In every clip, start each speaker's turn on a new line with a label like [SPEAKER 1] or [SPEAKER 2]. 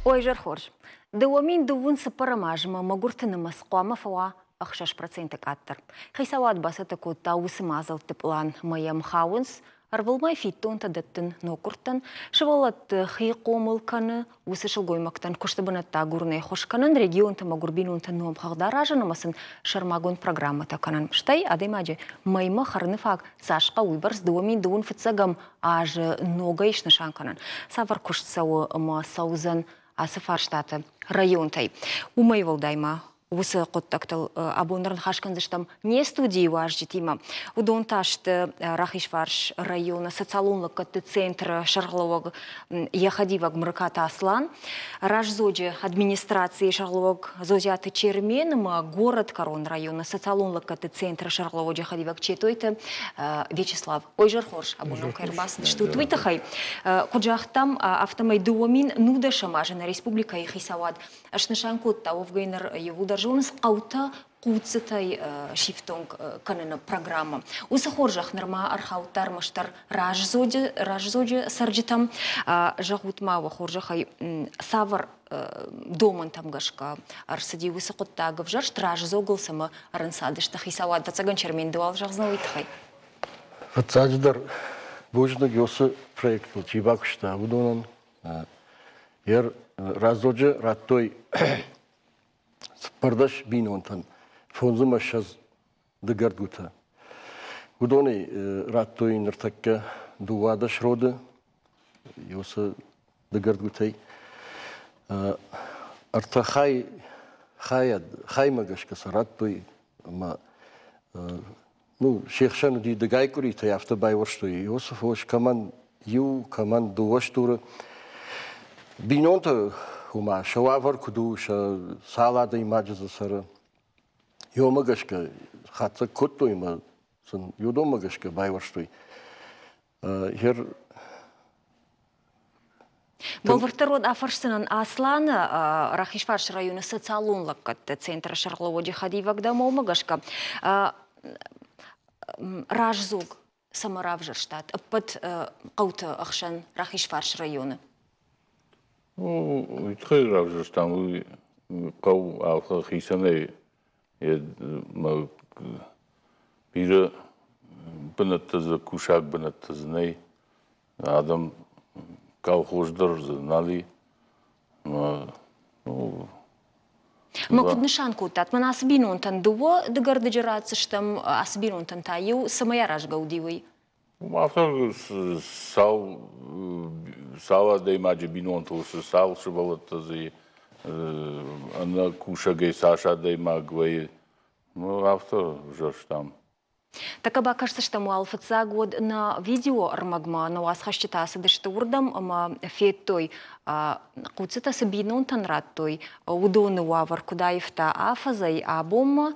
[SPEAKER 1] Ой, изӕр хорз. 2000 цыппӕрӕм азмӕ мӕгуырты нымӕц хъуамӕ фӕуа 6% къаддӕр. Хицауад бацӕттӕ кодта уыцы мадзӕлтты пълан ӕмӕ йӕм хауынц ӕрвылмӕй фиддонтӕ дӕттын ноггуырдтӕн, сывӕллӕтты хи хъомыл кӕны, уыцы сылгоймӕгтӕн куысты бынӕттӕ агурынӕй ӕххуыс кӕнын, регионты мӕгуыр бинонтӕн номхыгъд аразын ӕмӕ сын сӕрмагонд программӕтӕ кӕнын. Стӕй адӕймаджы мӕймӕ хӕрыны фаг цас хъӕуы, уыйбӕрц 2000 фыццӕгӕм азы ногӕй снысан кӕнын. Цавӕр куыст цӕуы ӕмӕ цӕудзӕн ацы фарстаты районтӕй. Уымӕй уӕлдай ма уыцы хъуыддӕгтыл абон дӕр ныхас кӕндзыстӕм не студийы уазджытимӕ. Уыдон та сты Рахизфарс районы социалон лӕггӕдты центры сӕргълӕууӕг йӕ хӕдивӕг Мырыкаты Аслан, Раздзоджы администрацийы сӕргълӕууӕг Зозиаты Чермен ӕмӕ Горӕтгӕрон районы социалон лӕггӕдты центры сӕргълӕууӕджы хӕдивӕг Четойты Вячеслав. Ой, изӕр хорз, абон нӕм кӕй ӕрбацыдыстут, уый тыххӕй. Куыд загътам, афтӕмӕй 2019 азы нӕ республикӕйы хицауад снысан кодта, уӕвгӕ ныр иууылдӕр зонынц, хъӕутӕ хъуццытӕй сифтонг кӕныны программӕ. Уыцы хорзӕх нырма ӕрхаудта ӕрмӕстдӕр Раздзоджы, Раздзоджы цӕрджытӕм. Зӕгъут ма уӕ хорзӕхӕй, цавӕр домӕнтӕм гӕсгӕ ӕрцыди уыцы хъуыддаг ӕвзӕрст Раздзогыл цӕмӕ ӕрӕнцадысты хицауад? Ӕцӕгӕн Чермен, ды уал зӕгъдзынӕ уый тыххӕй?
[SPEAKER 2] Фыццаджыдӕр, бузныг уыцы проектыл чи бакуыста, уыдонӕн. Йӕ раздзоджы радтой 14 бинонтӕн 25 дыгӕрдгуытӕ. Уыдонӕй радтой ныртӕккӕ 12 роды уыцы дыгӕрдгуытӕй. Ӕртӕ хай, хайад, хаймӕ гӕсгӕ сӕ радтой ӕмӕ ну, се хсӕн уыди дыгай къуыритӕй, афтӕ байуӕрстой Иосиф фос, кӕмӕн иу, кӕмӕн дыууӕ стуры. Бинонтӕ уымӕ сӕ уавӕр куыд у, сӕ цал адӕймаджы дзы цӕры, уымӕ гӕсгӕ хатдзӕг кодтой ӕмӕ сын уыдонмӕ гӕсгӕ байуӕрстой. Ер
[SPEAKER 1] Бӕлвырддӕр уӕд афӕрсдзынӕн Асланы Рахизфарсы районы социалон лӕггӕдты центры сӕргълӕууӕджы хӕдивӕг дӕм уымӕ гӕсгӕ раздзог цӕмӕ равзӕрстат ӕппӕт хъӕуты ӕхсӕн Рахизфарсы районы?
[SPEAKER 3] Уый тыххӕй равзӕрстам, уый хъӕу алхӕ хицӕнӕй бирӕ бынӕттӕ дзы, кусӕг бынӕттӕ дзы нӕй. Адӕм колхоз дӕр дзы нал и.
[SPEAKER 1] Мӕ куыд нысан кодтат, мӕн ацы бинонтӕн дыууӕ дыгӕрдыджы ратдзыстӕм, ацы бинонтӕн та иу цӕмӕй аразгӕ уыди уый?
[SPEAKER 3] Афтӕ цал, цал адӕймаджы бинонтыл цы цал сывӕллӕттӕ дзы и, ӕнӕ кусӕгӕй цас адӕймаг вӕййы, ну, афтӕ взӕрстам.
[SPEAKER 1] Тӕккӕ бакӕсдзыстӕм уал фыццаг уӕд нӕ видеоӕрмӕгмӕ нӕ уацхӕсджытӕ ацыдысты уырдӕм ӕмӕ федтой, хъуццытӕ цы бинонтӕн радтой, уыдоны уавӕр куыд аивта афӕдзӕй абонмӕ,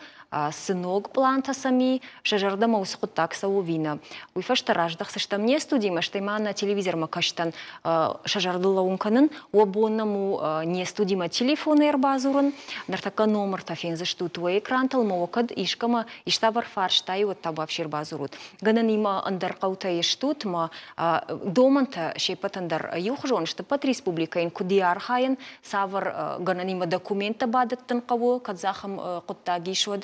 [SPEAKER 1] цы ног пълантӕ сӕм и, сӕ зӕрдӕмӕ уыцы хъуыддаг цӕуы ӕви нӕ. Уый фӕстӕ раздӕхдзыстӕм не студимӕ, стӕй ма нӕ телевизормӕ кӕстӕн сӕ зӕрдыл лӕууын кӕнын. Уӕ бон нӕм у не студимӕ телефонӕй ӕрбадзурын. Ныртӕккӕ номыртӕ фендзыстут уӕ экрантыл ӕмӕ уӕ кӕд искӕмӕ Иставӕр фарстайы уӕд та бафси ӕрбадзурут. Гӕнӕнимӕ ӕндӕр хъӕутӕй стут ӕмӕ домӕнтӕ се ппӕтӕн дӕр иухуызон сты. Ӕппӕт республикӕйӕн куыд и архайын, цавӕр гӕнӕнимӕ документтӕ бадӕттын хъӕуы, кӕд дзы ахӕм хъуыддаг ис, уӕд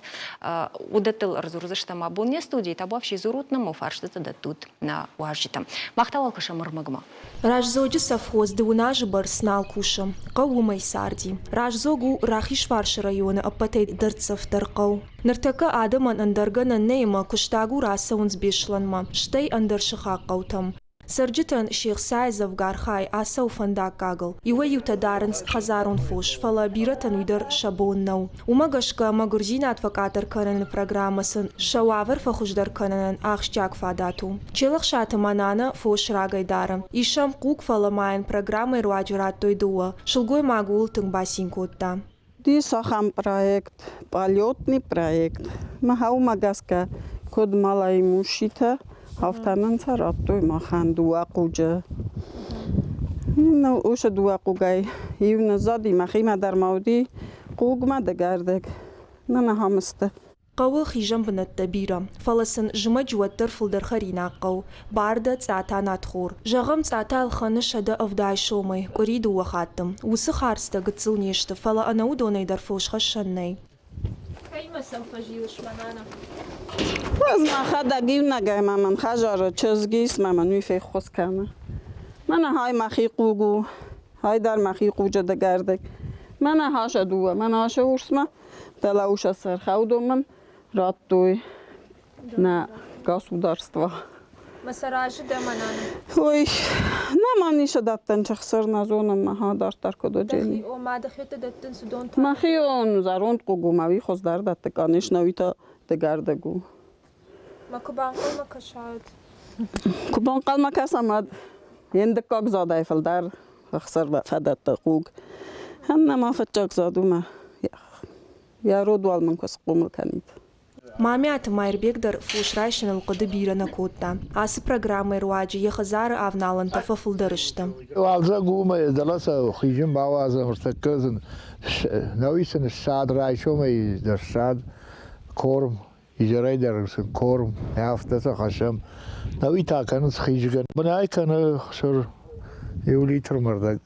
[SPEAKER 1] уыдӕттыл ӕрдзурдзыстӕм абон не студийы. Табуафси дзурут нӕм, фарстытӕ дӕттут нӕ уазджытӕм. Мах та уал кӕсӕм ӕрмӕгмӕ.
[SPEAKER 4] Раздзоджы совхоз дыууын азы бӕрц нал кусы. Хъӕу уымӕй царди. Раздзог у Рахизфарсы районы ӕппӕтӕй дӕрддзӕфдӕр хъӕу. Ныртӕккӕ адӕмӕн ӕндӕр гӕнӕн нӕй ӕмӕ куыстагур ацӕуынц Беслӕнмӕ, стӕй ӕндӕр сыхаг хъӕутӕм. Цӕрджытӕн се хцайы дзӕвгар хай ацӕуы фӕндаггагыл. Иуӕй-иутӕ дарынц хӕдзарон фос, фӕлӕ бирӕтӕн уый дӕр сӕ бон нӕу. Уымӕ гӕсгӕ мӕгуырдзинад фӕкъаддӕр кӕныны программӕ сын сӕ уавӕр фӕхуыздӕр кӕнынӕн ахсджиаг фадат у. Челӕхсаты Манана фос рагӕй дары. Ис ӕм хъуг, фӕлӕ ма йын программӕйы руаджы радтой дыууӕ. Сылгоймаг ууыл тынг бацин кодта.
[SPEAKER 5] Ис ахӕм проект, полетный проект. Махаумӕ гӕсгӕ, куыд малоимущитӕ, афтӕ нын сӕ радтой махӕн дыууӕ хъуджы. Ну, уыцы дыууӕ хъугӕй иу ныззади, мӕхимӕ дӕр ма уыди хъугмӕ дыгӕрдыг. Нын ахӕм сты.
[SPEAKER 4] Хъӕуы хизӕн бынӕттӕ бирӕ, фӕлӕ сын зымӕджы уӕддӕр фылдӕр хӕринаг хъӕуы. Бардӕ, цъата, натхор. Зӕгъӕм, цъата ӕлхӕны 170 сомӕй, къуыри дыууӕ хатты. Уыцы хӕрдзтӕ гыццыл не сты, фӕлӕ ӕнӕ уыдонӕй дӕр фос хӕссӕн нӕй.
[SPEAKER 6] Кӕимӕ сӕм фӕзилыс, мӕнӕ?
[SPEAKER 5] Ӕз мӕхӕдӕг иунӕгӕй ма мӕн хӕдзары чызг ис, ма мӕн уый феххуыс кӕны. Мӕнӕ хай мӕхи хъуг у, хай дӕр мӕхи хъуджы дыгӕрдыг. Мӕнӕ хаса дыууӕ, мӕнӕ ашы урсмӕ, дӕлӕ уса сӕрхӕ уыдон мын радтой нӕ государство.
[SPEAKER 6] Мӕ сӕ разы дӕ мӕнӕн?
[SPEAKER 5] Ой, нӕ ма ницы дӕттӕн чыхсыр нӕ зонын, мӕ дарддӕр куыд уыди.
[SPEAKER 6] Ома дӕхиуӕттӕ дӕттынц уыдон та?
[SPEAKER 5] Мӕхион зӕронд хъуг у, мӕ уый хуыздӕр дӕтты, конечно, уый та дыгӕрдыг у.
[SPEAKER 6] Мӕ куы банхъӕлмӕ кӕсат?
[SPEAKER 5] Куы банхъӕлмӕ кӕсӕм, уӕд йе дыккаг задӕй фылдӕр ӕхсыр фӕдӕтты хъуг. Ӕмӕ ма фыццаг зад у мӕ йӕ род уал мын куы схъомыл кӕнид.
[SPEAKER 4] Мамиаты Майырбег дӕр фос райсыныл хъуыды бирӕ нӕ кодта. Ацы программӕйы руаджы йӕ хӕдзары авналӕнтӕ фӕфылдӕр сты.
[SPEAKER 7] Уалдзӕг уымӕй дӕлӕ сӕ хизын бауадзӕм, ӕртӕккӕ сын науи сын ссад райсомӕй дӕр ссад, корм, изӕрӕй дӕр сын корм, афтӕ сӕ хӕссӕм. Науи та кӕнынц хизгӕ. Бынӕй кӕны хсыр иу литр мӕрдӕг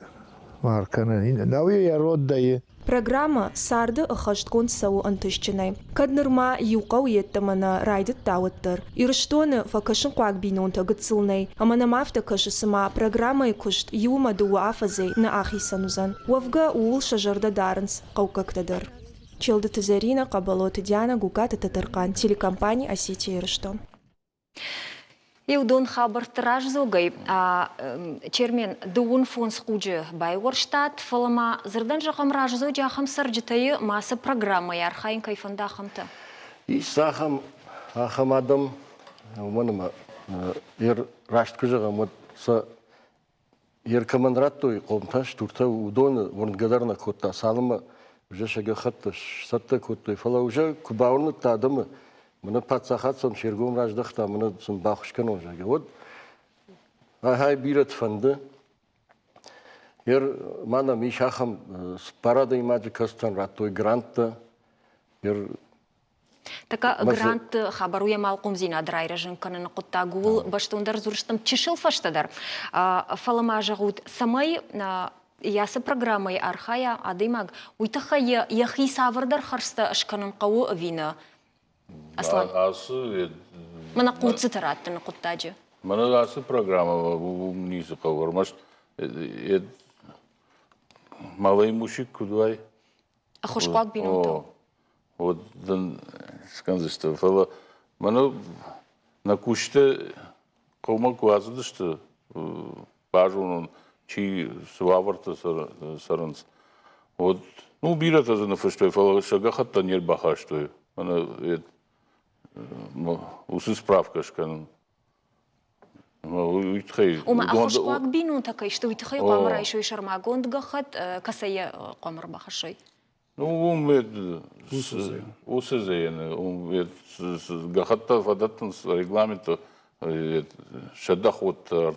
[SPEAKER 7] мар кӕны. Науи йӕ род дӕйы.
[SPEAKER 4] Программӕ царды ӕххӕстгонд цӕуы ӕнтыстджынӕй, кӕд нырма иу хъӕу йеддӕмӕ нӕ райдыдта, уӕддӕр. Ирыстоны фӕкӕсынхъуаг бинонтӕ гыццыл нӕй, ӕмӕ нӕм афтӕ кӕсы, цыма программӕйы куыст иумӕ дыууӕ афӕдзӕй нӕ ахицӕн уыдзӕн. Уӕвгӕ, ууыл сӕ зӕрдӕ дарынц хъӕуккӕгтӕ дӕр. Челдыты Зӕринӕ, Хъӕбӕлоты Дианӕ, Гугкаты Тӕтӕрхъан, телекомпани «Осетия-Ирыстон».
[SPEAKER 1] Иу дон хабӕртты раздзогӕй Чермен дыууын фондз хъуджы байуӕрстат, фӕлӕ ма дзырдӕн зӕгъӕм раздзоджы ахӕм цӕрджытӕй ма цы программӕйы архайын кӕй фӕнды ахӕмтӕ?
[SPEAKER 2] Ис ахӕм, ахӕм адӕм, уымӕн ӕмӕ раст куы зӕгъӕм, уӕд сӕ Йе ркӕмӕн радтой хъомтӕ, стуртӕ, уыдоны уырнгӕ дӕр нӕ кодта, цалынмӕ уже сӕ гӕххӕттӕ сцӕттӕ кодтой, фӕлӕ уже куы бауырныдта адӕмы, мӕнӕ паддзахад сӕм се ргом раздӕхта, мӕнӕ сын баххуыс кӕнон, зӕгъгӕ, уӕд ахӕй бирӕты фӕнды. Ер ма нӕм ис ахӕм цыппар адӕймаджы, кӕцытӕн радтой гранттӕ. Ер
[SPEAKER 1] Така грантты хабар у йӕ малхъомдзинад райрӕзын кӕныны хъуыддаг ууыл бӕстондӕр дзурстӕм чысыл фӕстӕдӕр. Фӕлӕ ма зӕгъут, цӕмӕй ацы программӕйы архайа адӕймаг, уый тыххӕй йӕхи цавӕрдӕр хӕрдзтӕ скӕнын хъӕуы ӕви нӕ? Аслан.
[SPEAKER 3] Ацы
[SPEAKER 1] Мӕнӕ хъуццыты раттыны хъуыддаджы.
[SPEAKER 3] Мӕнӕ ацы программӕ уым ницы хъӕуы, ӕрмӕст малый мужик куыд уай.
[SPEAKER 1] Ӕххуысхъуаг бинонтӕ.
[SPEAKER 3] Уӕд дын скӕндзысты. Фӕлӕ мӕнӕ нӕ кусджытӕ хъӕумӕ куы ацыдысты, базонон, чи цы уавӕрты цӕрынц, уӕд ну бирӕтӕ дзы ныффыстой, фӕлӕ сӕ гӕххӕттӕ не рбахастой. Мӕнӕ уыцы справкӕ скӕнын. Уый тыххӕй.
[SPEAKER 1] Ома ӕххуысхъуаг бинонтӕ кӕй сты, уый тыххӕй хъуамӕ райсой сӕрмагонд гӕххӕтт, кӕцӕй йӕ хъуамӕ ӕрбахӕссой?
[SPEAKER 3] Ну, уым уыцы зӕйӕны, уым гӕххӕттӕ фӕдӕттынц регламенты сӕ доходтӕ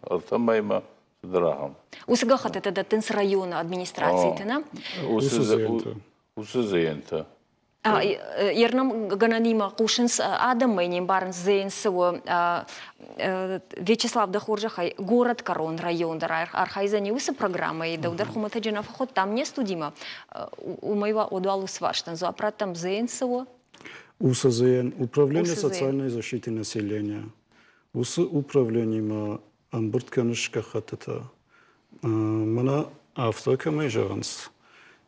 [SPEAKER 3] ӕртӕ мӕймӕ цыдӕр ахӕм.
[SPEAKER 1] Уыцы гӕххӕттытӕ дӕттынц районы администрациты, нӕ?
[SPEAKER 3] Уыцы зӕйӕнтӕ.
[SPEAKER 1] Ернам гӕнӕнимӕ хъусынц адӕммӕ, не мбарынц зӕйӕн цы у. Вячеслав, дӕ хорзӕхӕй, горӕтгӕрон район дӕр архайдзӕни уыцы программӕйы, дӕу дӕр хуымӕтӕджы нӕ фӕхуыдтам не студимӕ. Уымӕй уӕдуал уыцы фарстӕн дзуапп раттӕм, зӕйӕн цы у?
[SPEAKER 8] УСЗН, Управление социальной защиты населения. Уыцы управлениемӕ ӕмбырд кӕныс гӕххӕттытӕ. Мӕнӕ афтӕ кӕмӕй зӕгъынц,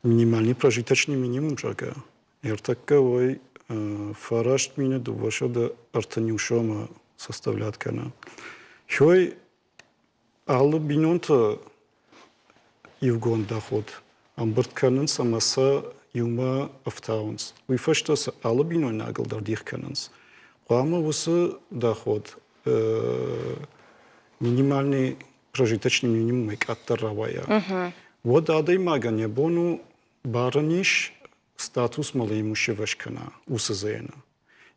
[SPEAKER 8] минимальный прожиточный минимум, зӕгъгӕ, ӕртӕккӕ уой 9231 сомы составлять кӕны. Хой алы бинонты иугонд доход ӕмбырд кӕнынц ӕмӕ сӕ иумӕ ӕфтауынц. Уый фӕстӕ сӕ алы бинойнагыл дӕр дих кӕнынц. Хъуамӕ уыцы доход минимальный прожиточный минимумӕй къаддӕр рауайа. Уӕд адӕймагӕн йӕ бон у барын ис статус малоимущего скӕна уыцы зӕны.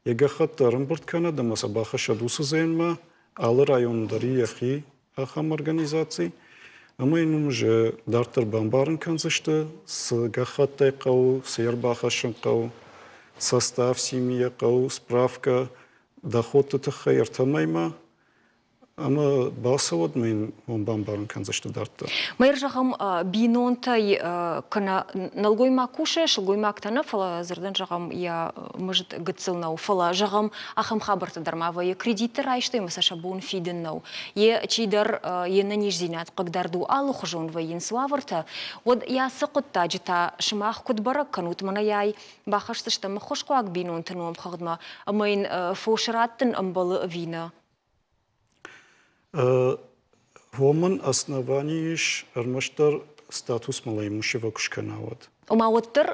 [SPEAKER 8] Йӕ гӕххӕтт ӕрӕмбырд кӕнӕд ӕмӕ сӕ бахӕссӕд уыцы зӕнмӕ, алы районы дӕр йӕхи ахӕм организаци. Ӕмӕ йын уым уже дарддӕр бамбарын кӕндзысты, цы гӕххӕттӕй хъӕуы, цы ӕрбахӕссын хъӕуы. Состав семьи хъӕуы справкӕ доходты тыххӕй ӕртӕ мӕймӕ ӕмӕ бацӕуӕд мӕ йын уым бамбарын кӕндзысты дарддӕр.
[SPEAKER 1] Мӕ зӕгъӕм, бинонтӕй кӕнӕ нӕлгоймаг кусы, сылгоймаг та нӕ, фӕлӕ дзырдӕн зӕгъӕм, йӕ мызд гыццыл нӕу, фӕлӕ зӕгъӕм, ахӕм хабӕрттӕ дӕр ма вӕййы, кредитты райстой ӕмӕ сӕ сӕ бон фидын нӕу. Йе чидӕр йе нӕниздзинад хъыгдард у, алыхуызон вӕййынц уавӕртӕ, уӕд йӕ ацы хъуыддаджы та сымах куыд бӕрӕг кӕнут, мӕнӕ йӕ бахӕсдзыстӕм ӕххуысхъуаг бинонты номхыгъдмӕ ӕмӕ йын фос раттын ӕмбӕлы ӕви нӕ?
[SPEAKER 8] Уымӕн основани ис ӕрмӕстдӕр статус малоимущего куы скӕна, уӕд.
[SPEAKER 1] Ома уӕддӕр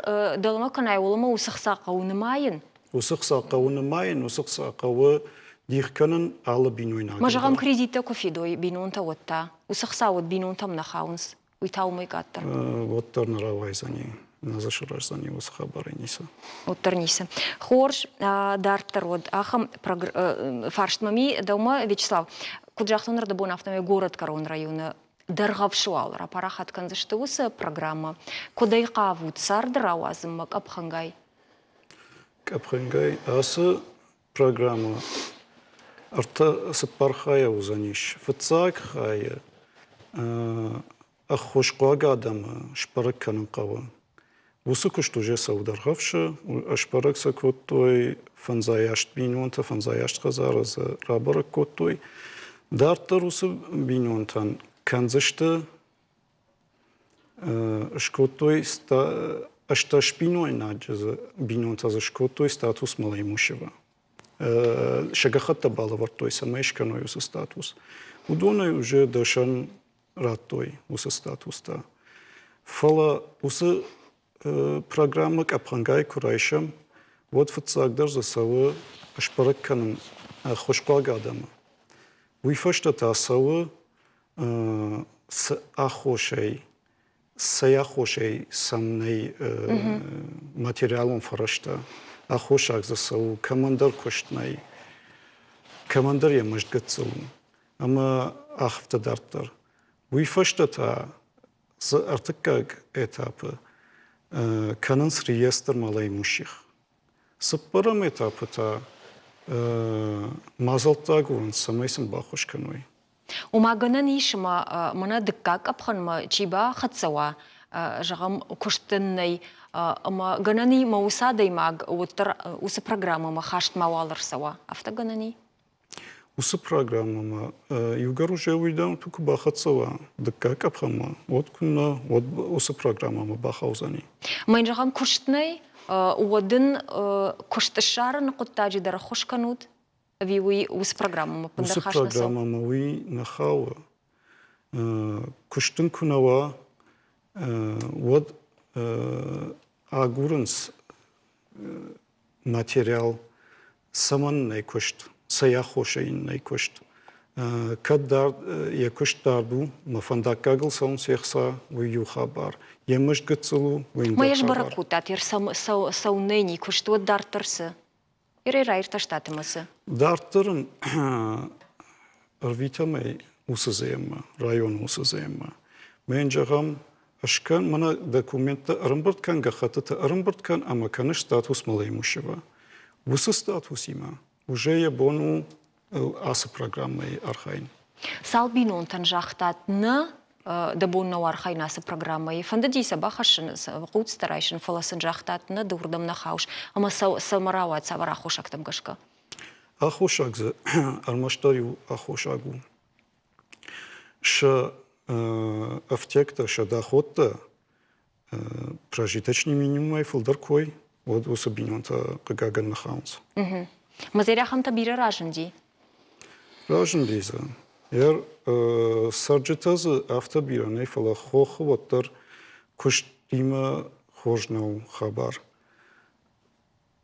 [SPEAKER 1] дӕлӕмӕ кӕнай, уӕлӕмӕ уыцы хца хъӕуы нымайын?
[SPEAKER 8] Уыцы хца хъӕуы нымайын, уыцы хца хъӕуы дих кӕнын алы бинойнагӕн.
[SPEAKER 1] Ма зӕгъӕм, кредиттӕ куы фидой бинонтӕ, уӕд та? Уыцы хца уӕд бинонтӕм нӕ хауынц? Уый та уымӕй къаддӕр.
[SPEAKER 8] Уӕддӕр нӕ рауайдзӕни, нӕ дзы сырӕздзӕни уыцы хабарӕй ницы.
[SPEAKER 1] Уӕддӕр ницы. Хорз, дарддӕр уӕд ахӕм фарст мӕм и дӕумӕ, Вячеслав. Куыд загътон ӕрдӕбон, афтӕмӕй горӕтгӕрон районы Дӕргъӕвсы уал рапарахат кӕндзысты уыцы программӕ. Куыд ӕй хъавут царды рауадзынмӕ къӕпхӕнгай?
[SPEAKER 8] Къӕпхӕнгай ацы программӕ ӕртӕ цыппар хайӕ уыдзӕнис. Фыццаг хайы ӕххуысхъуаг адӕмы сбӕрӕг кӕнын хъӕуы. Уыцы куыст уже цӕуы Дӕргъӕвсы, сбӕрӕг сӕ кодтой фӕндзай аст бинонтӕ, фӕндзай аст хӕдзары дзы рабӕрӕг кодтой. Дарддӕр уыцы бинонтӕн кӕндзысты скодтой ӕстдӕс бинойнаджы дзы бинонтӕ дзы скодтой статус малоимущего. Сӕ гӕххӕттӕ балӕвӕрдтой, цӕмӕй скӕной уыцы статус. Уыдонӕй уже дӕсӕн радтой уыцы статустӕ. Фӕлӕ уыцы программӕ къӕпхӕнгай куы райсӕм, уӕд фыццагдӕр дзы цӕуы сбӕрӕг кӕнын ӕххуысхъуаг адӕмы. Уый фӕстӕ та цӕуы цы аххосӕй, цӕй аххосӕй сӕм нӕй материалон фӕрӕзтӕ, аххосаг дзы цӕуы, кӕмӕндӕр куыст нӕй, кӕмӕндӕр йӕ мызд гыццыл у ӕмӕ афтӕ дарддӕр. Уый фӕстӕ та цы ӕртыккаг этапы кӕнынц реестр малоимущих. Цыппӕрӕм этапы та мадзӕлттӕ агурынц, цӕмӕй сын баххуыс кӕной.
[SPEAKER 1] Ома гӕнӕн ис ӕмӕ мӕнӕ дыккаг къӕпхӕнмӕ чи бахӕццӕ уа, зӕгъӕм, куыст ын нӕй, ӕмӕ гӕнӕн и мӕ уыцы адӕймаг уӕддӕр уыцы программӕмӕ хаст мауал ӕрцӕуа. Афтӕ гӕнӕн и?
[SPEAKER 8] Уыцы программӕмӕ иугӕр уже уый дӕм куы бахӕццӕ уа дыккаг къӕпхӕнмӕ, уӕд куыннӕ, уӕд уыцы программӕмӕ бахаудзӕни.
[SPEAKER 1] Мӕн зӕгъӕм, куыст нӕй, уӕд ын куыст ссарыны хъуыддаджы дӕр ӕххуыс кӕнут? Ӕви уый уыцы программӕмӕ ӕппындӕр
[SPEAKER 8] Уыцы
[SPEAKER 1] хаст нӕ цӕуы?
[SPEAKER 8] программӕмӕ уый нӕ хауы. Куыст ын куы нӕ уа, уӕд агурынц материал, цӕмӕн нӕй куыст, цӕй аххосӕй йын нӕй куыст. Кӕд дард, йӕ куыст дард у, мӕ фӕндаггагыл цӕуынц йе хца, уый иу хабар. Йӕ мызд гыццыл у, уый
[SPEAKER 1] Ма
[SPEAKER 8] ӕндӕр
[SPEAKER 1] йӕ сбӕрӕг
[SPEAKER 8] хабар.
[SPEAKER 1] кодтат, цӕуыннӕ йын и куыст, уӕд дарддӕр цы? Ирӕй раиртӕстат ӕмӕ цы?
[SPEAKER 8] Дарддӕр ын ӕрвитӕм ӕй уыцы зӕммӕ, районы уыцы зӕммӕ. Мӕн зӕгъӕм, скӕн, мӕнӕ документтӕ ӕрӕмбырд кӕн, гӕххӕттытӕ ӕрӕмбырд кӕн ӕмӕ кӕны статус малоимущего. Уыцы статусимӕ уже йӕ бон у ацы программӕйы архайын.
[SPEAKER 1] Цал бинонтӕн загътат нӕ, дӕ бон нӕу архайын ацы программӕйы? Фӕндыди сӕ бахӕссын, хъуццытӕ райсын, фӕлӕ сын загътат нӕ, ды уырдӕм нӕ хауыс. Ӕмӕ цӕмӕ рауад, цавӕр аххосӕгтӕм гӕсгӕ?
[SPEAKER 8] Аххосаг дзы ӕрмӕстдӕр иу аххосаг у. Сӕ ӕфтиӕгтӕ, сӕ доходтӕ прожиточный минимумӕй фылдӕр кой, уӕд уыцы бинонтӕ хъыгагӕн нӕ хауынц.
[SPEAKER 1] Мазер ахӕмтӕ бирӕ разынди?
[SPEAKER 8] Разынди дзы. Цӕрджытӕ дзы афтӕ бирӕ нӕй, фӕлӕ хохы уӕддӕр куыстимӕ хорз нӕу хабар.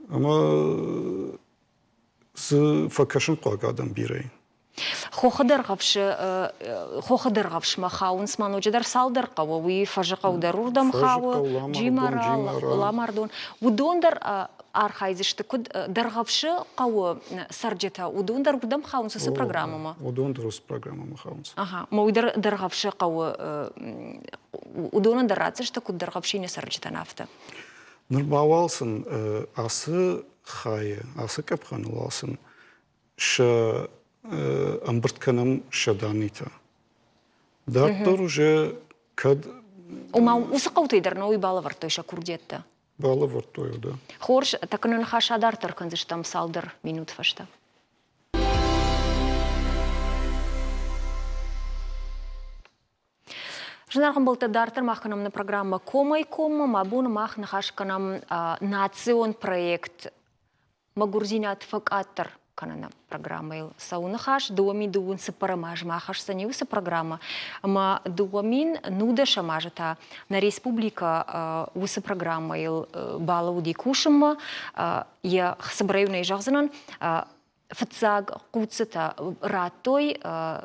[SPEAKER 8] Ӕмӕ дзы фӕкӕсынхъуаг адӕм бирӕ и.
[SPEAKER 1] Хохы Дӕргъӕвсы Хохы Дӕргъӕвсмӕ хауынц ма ноджыдӕр цалдӕр хъӕуы. Уый Фӕзыхъӕу дӕр уырдӕм хауы, Джимара, Ламардон. Уыдон дӕр архайдзысты куыд Дӕргъӕвсы хъӕуы цӕрджытӕ, уыдон дӕр уырдӕм хауынц уыцы программӕмӕ?
[SPEAKER 8] Уыдон дӕр уыцы программӕмӕ хауынц.
[SPEAKER 1] Ага, ма уый дӕр Дӕргъӕвсы хъӕуы уыдонӕн дӕр ратдзысты куыд Дӕргъӕвсины цӕрджытӕн, афтӕ?
[SPEAKER 8] Ныр ма уал сын ацы хайы, ацы къӕпхӕны уал сын сӕ ӕмбырд кӕнӕм сӕ даннитӕ. Дарддӕр уже кӕд...
[SPEAKER 1] Ома уыцы хъӕутӕй дӕр нӕ уый балӕвӕрдтой сӕ курдиӕттӕ?
[SPEAKER 8] Балӕвӕрдтой, да.
[SPEAKER 1] Хорз, так нӕ ныхас адарддӕр кӕндзыстӕм цалдӕр минут фӕстӕ. Зынаргъ ӕмбӕлттӕ, дарддӕр мах кӕнӕм нӕ программӕ «Комӕй-коммӕ». Мӕ боны мах ныхас кӕнӕм национ проект «Мӕгуырдзинад фӕкъаддӕр кӕныны» программӕйыл цӕуы ныхас. 2024 азмӕ ахӕсдзӕни уыцы программӕ. Ӕмӕ 2019 азы та нӕ республикӕ уыцы программӕйыл балӕууыди кусынмӕ. Йӕ цыбырӕй уын ӕй зӕгъдзынӕн, фыццаг хъуццытӕ радтой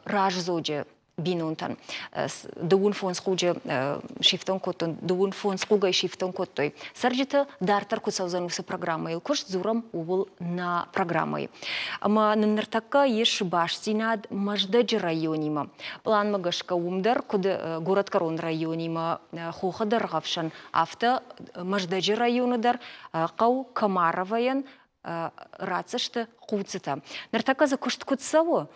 [SPEAKER 1] раздзоджы бинонтӕн. 25 хъуджы сифтонг кодтой, 25 хъугӕй сифтонг кодтой. Цӕрджыты дарддӕр куы цӕудзӕн уыцы программӕйыл куыст, дзурӕм ууыл нӕ программӕйы. Ӕмӕ нын ныртӕккӕ ис бастдзинад Мӕздӕджы районимӕ. Пъланмӕ гӕсгӕ уым дӕр, куыд горӕтгӕрон районимӕ Хохы Дӕргъӕвсӕн, афтӕ Мӕздӕджы районы дӕр хъӕу Комаровайӕн ратдзысты хъуццытӕ. Ныртӕккӕ дзы куыст куыд цӕуы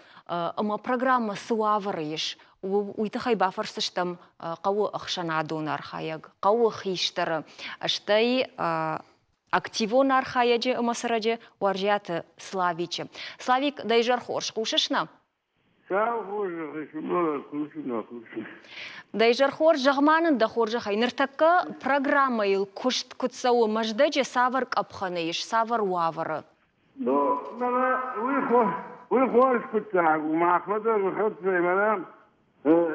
[SPEAKER 1] ӕмӕ программӕ цы уавӕры ис, уый тыххӕй бафӕрсдзыстӕм хъӕуы ӕхсӕнадон архайӕг, хъӕуы хистӕры, стӕй активон архайӕджы ӕмӕ цӕрӕджы Уарзиаты Славичы. Славик, дӕ изӕр хорз, хъусыс нӕ? Дӕ изӕр хорз, зӕгъ-ма нын дӕ хорзӕхӕй, ныртӕккӕ программӕйыл куыст куыд цӕуы, Мӕздӕджы цавӕр къӕпхӕны ис, цавӕр уавӕры?
[SPEAKER 9] Ну, мӕнӕ уый хорз хъуыддаг у. Махмӕ дӕр хӕццӕ мӕнӕ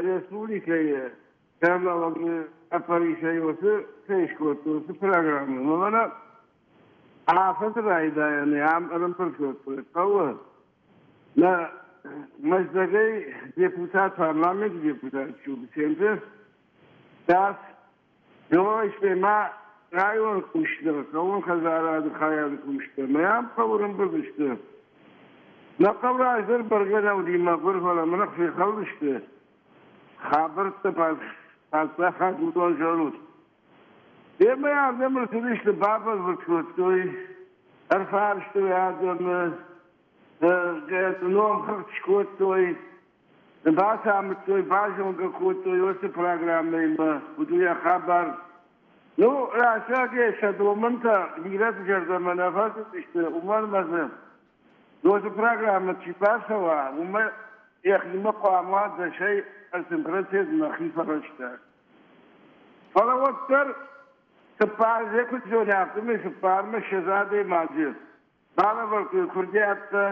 [SPEAKER 9] республикӕйы сӕргълӕууӕг хъӕппӕрисӕй уыцы кӕй скодтой, уыцы программӕ. Мӕнӕ афӕдзы райдайӕны ам ӕрӕмбырд кодтой хъӕуы Нӕ Мӕздӕгӕй депутат, парламенты депутат Чубисенко дӕс ма районы кусджытӕ, хъӕууон хӕдзарады хайады кусджытӕ мӕм хъӕуы ӕрӕмбырд сты. Нӕ хъӕу раздӕр бӕргӕ нӕ уыди мӕгуыр, фӕлӕ мын фехӕлдысты. Хабӕрттӕ паддзахад уыдон зонут. Демӕ адӕм ӕрцыдысты, бабӕлвырд кодтой, ӕрфарстой адӕмы, номхыгъд скодтой, бацамыдтой, базонгӕ кодтой уыцы программӕимӕ, уыд йӕ хабар. Ну, рӕстӕгӕй сӕ домӕнтӕ бирӕты зӕрдӕмӕ нӕ фӕцыдысты, уымӕн ӕмӕ дзы уыцы программӕ чи бацӕуа, уымӕ йӕхимӕ хъуамӕ уа дӕсӕй 30% нӕхи фӕрӕзтӕ. Фӕлӕ уӕддӕр цыппар куыд зоны, афтӕмӕй цыппармӕ 20 адӕймаджы балӕвӕрдтой куырдиӕттӕ,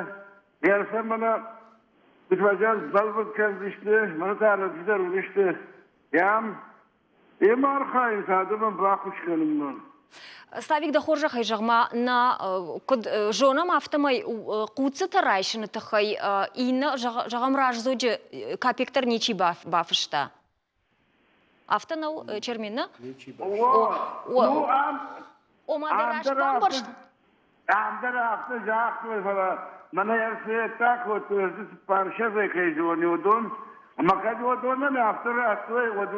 [SPEAKER 9] гӕрзтӕ мӕнӕ куыд бӕлвырд кӕндзысты, мӕнӕ та рӕдзыдӕр уыдысты ам. Йемӕ архайынц адӕмӕн баххуыс кӕнынмӕ.
[SPEAKER 1] Славик, дӕ хорзӕхӕй зӕгъ-ма, нӕ куыд зонӕм, афтӕмӕй хъуццытӕ райсыны тыххӕй иннӕ, зӕгъӕм, раздзоджы капек дӕр ничи бафыста. Афтӕ нӕу, Чермен, нӕ? Ома дӕ раст бамбӕрст?
[SPEAKER 9] Ам дӕр афтӕ загътой, фӕлӕ мӕнӕ ӕрцӕттӕ кодтой, ӕз цыппар сӕдӕ кӕй зоны, уыдон. Ӕмӕ кӕд уыдонӕн афтӕ радтой, уӕд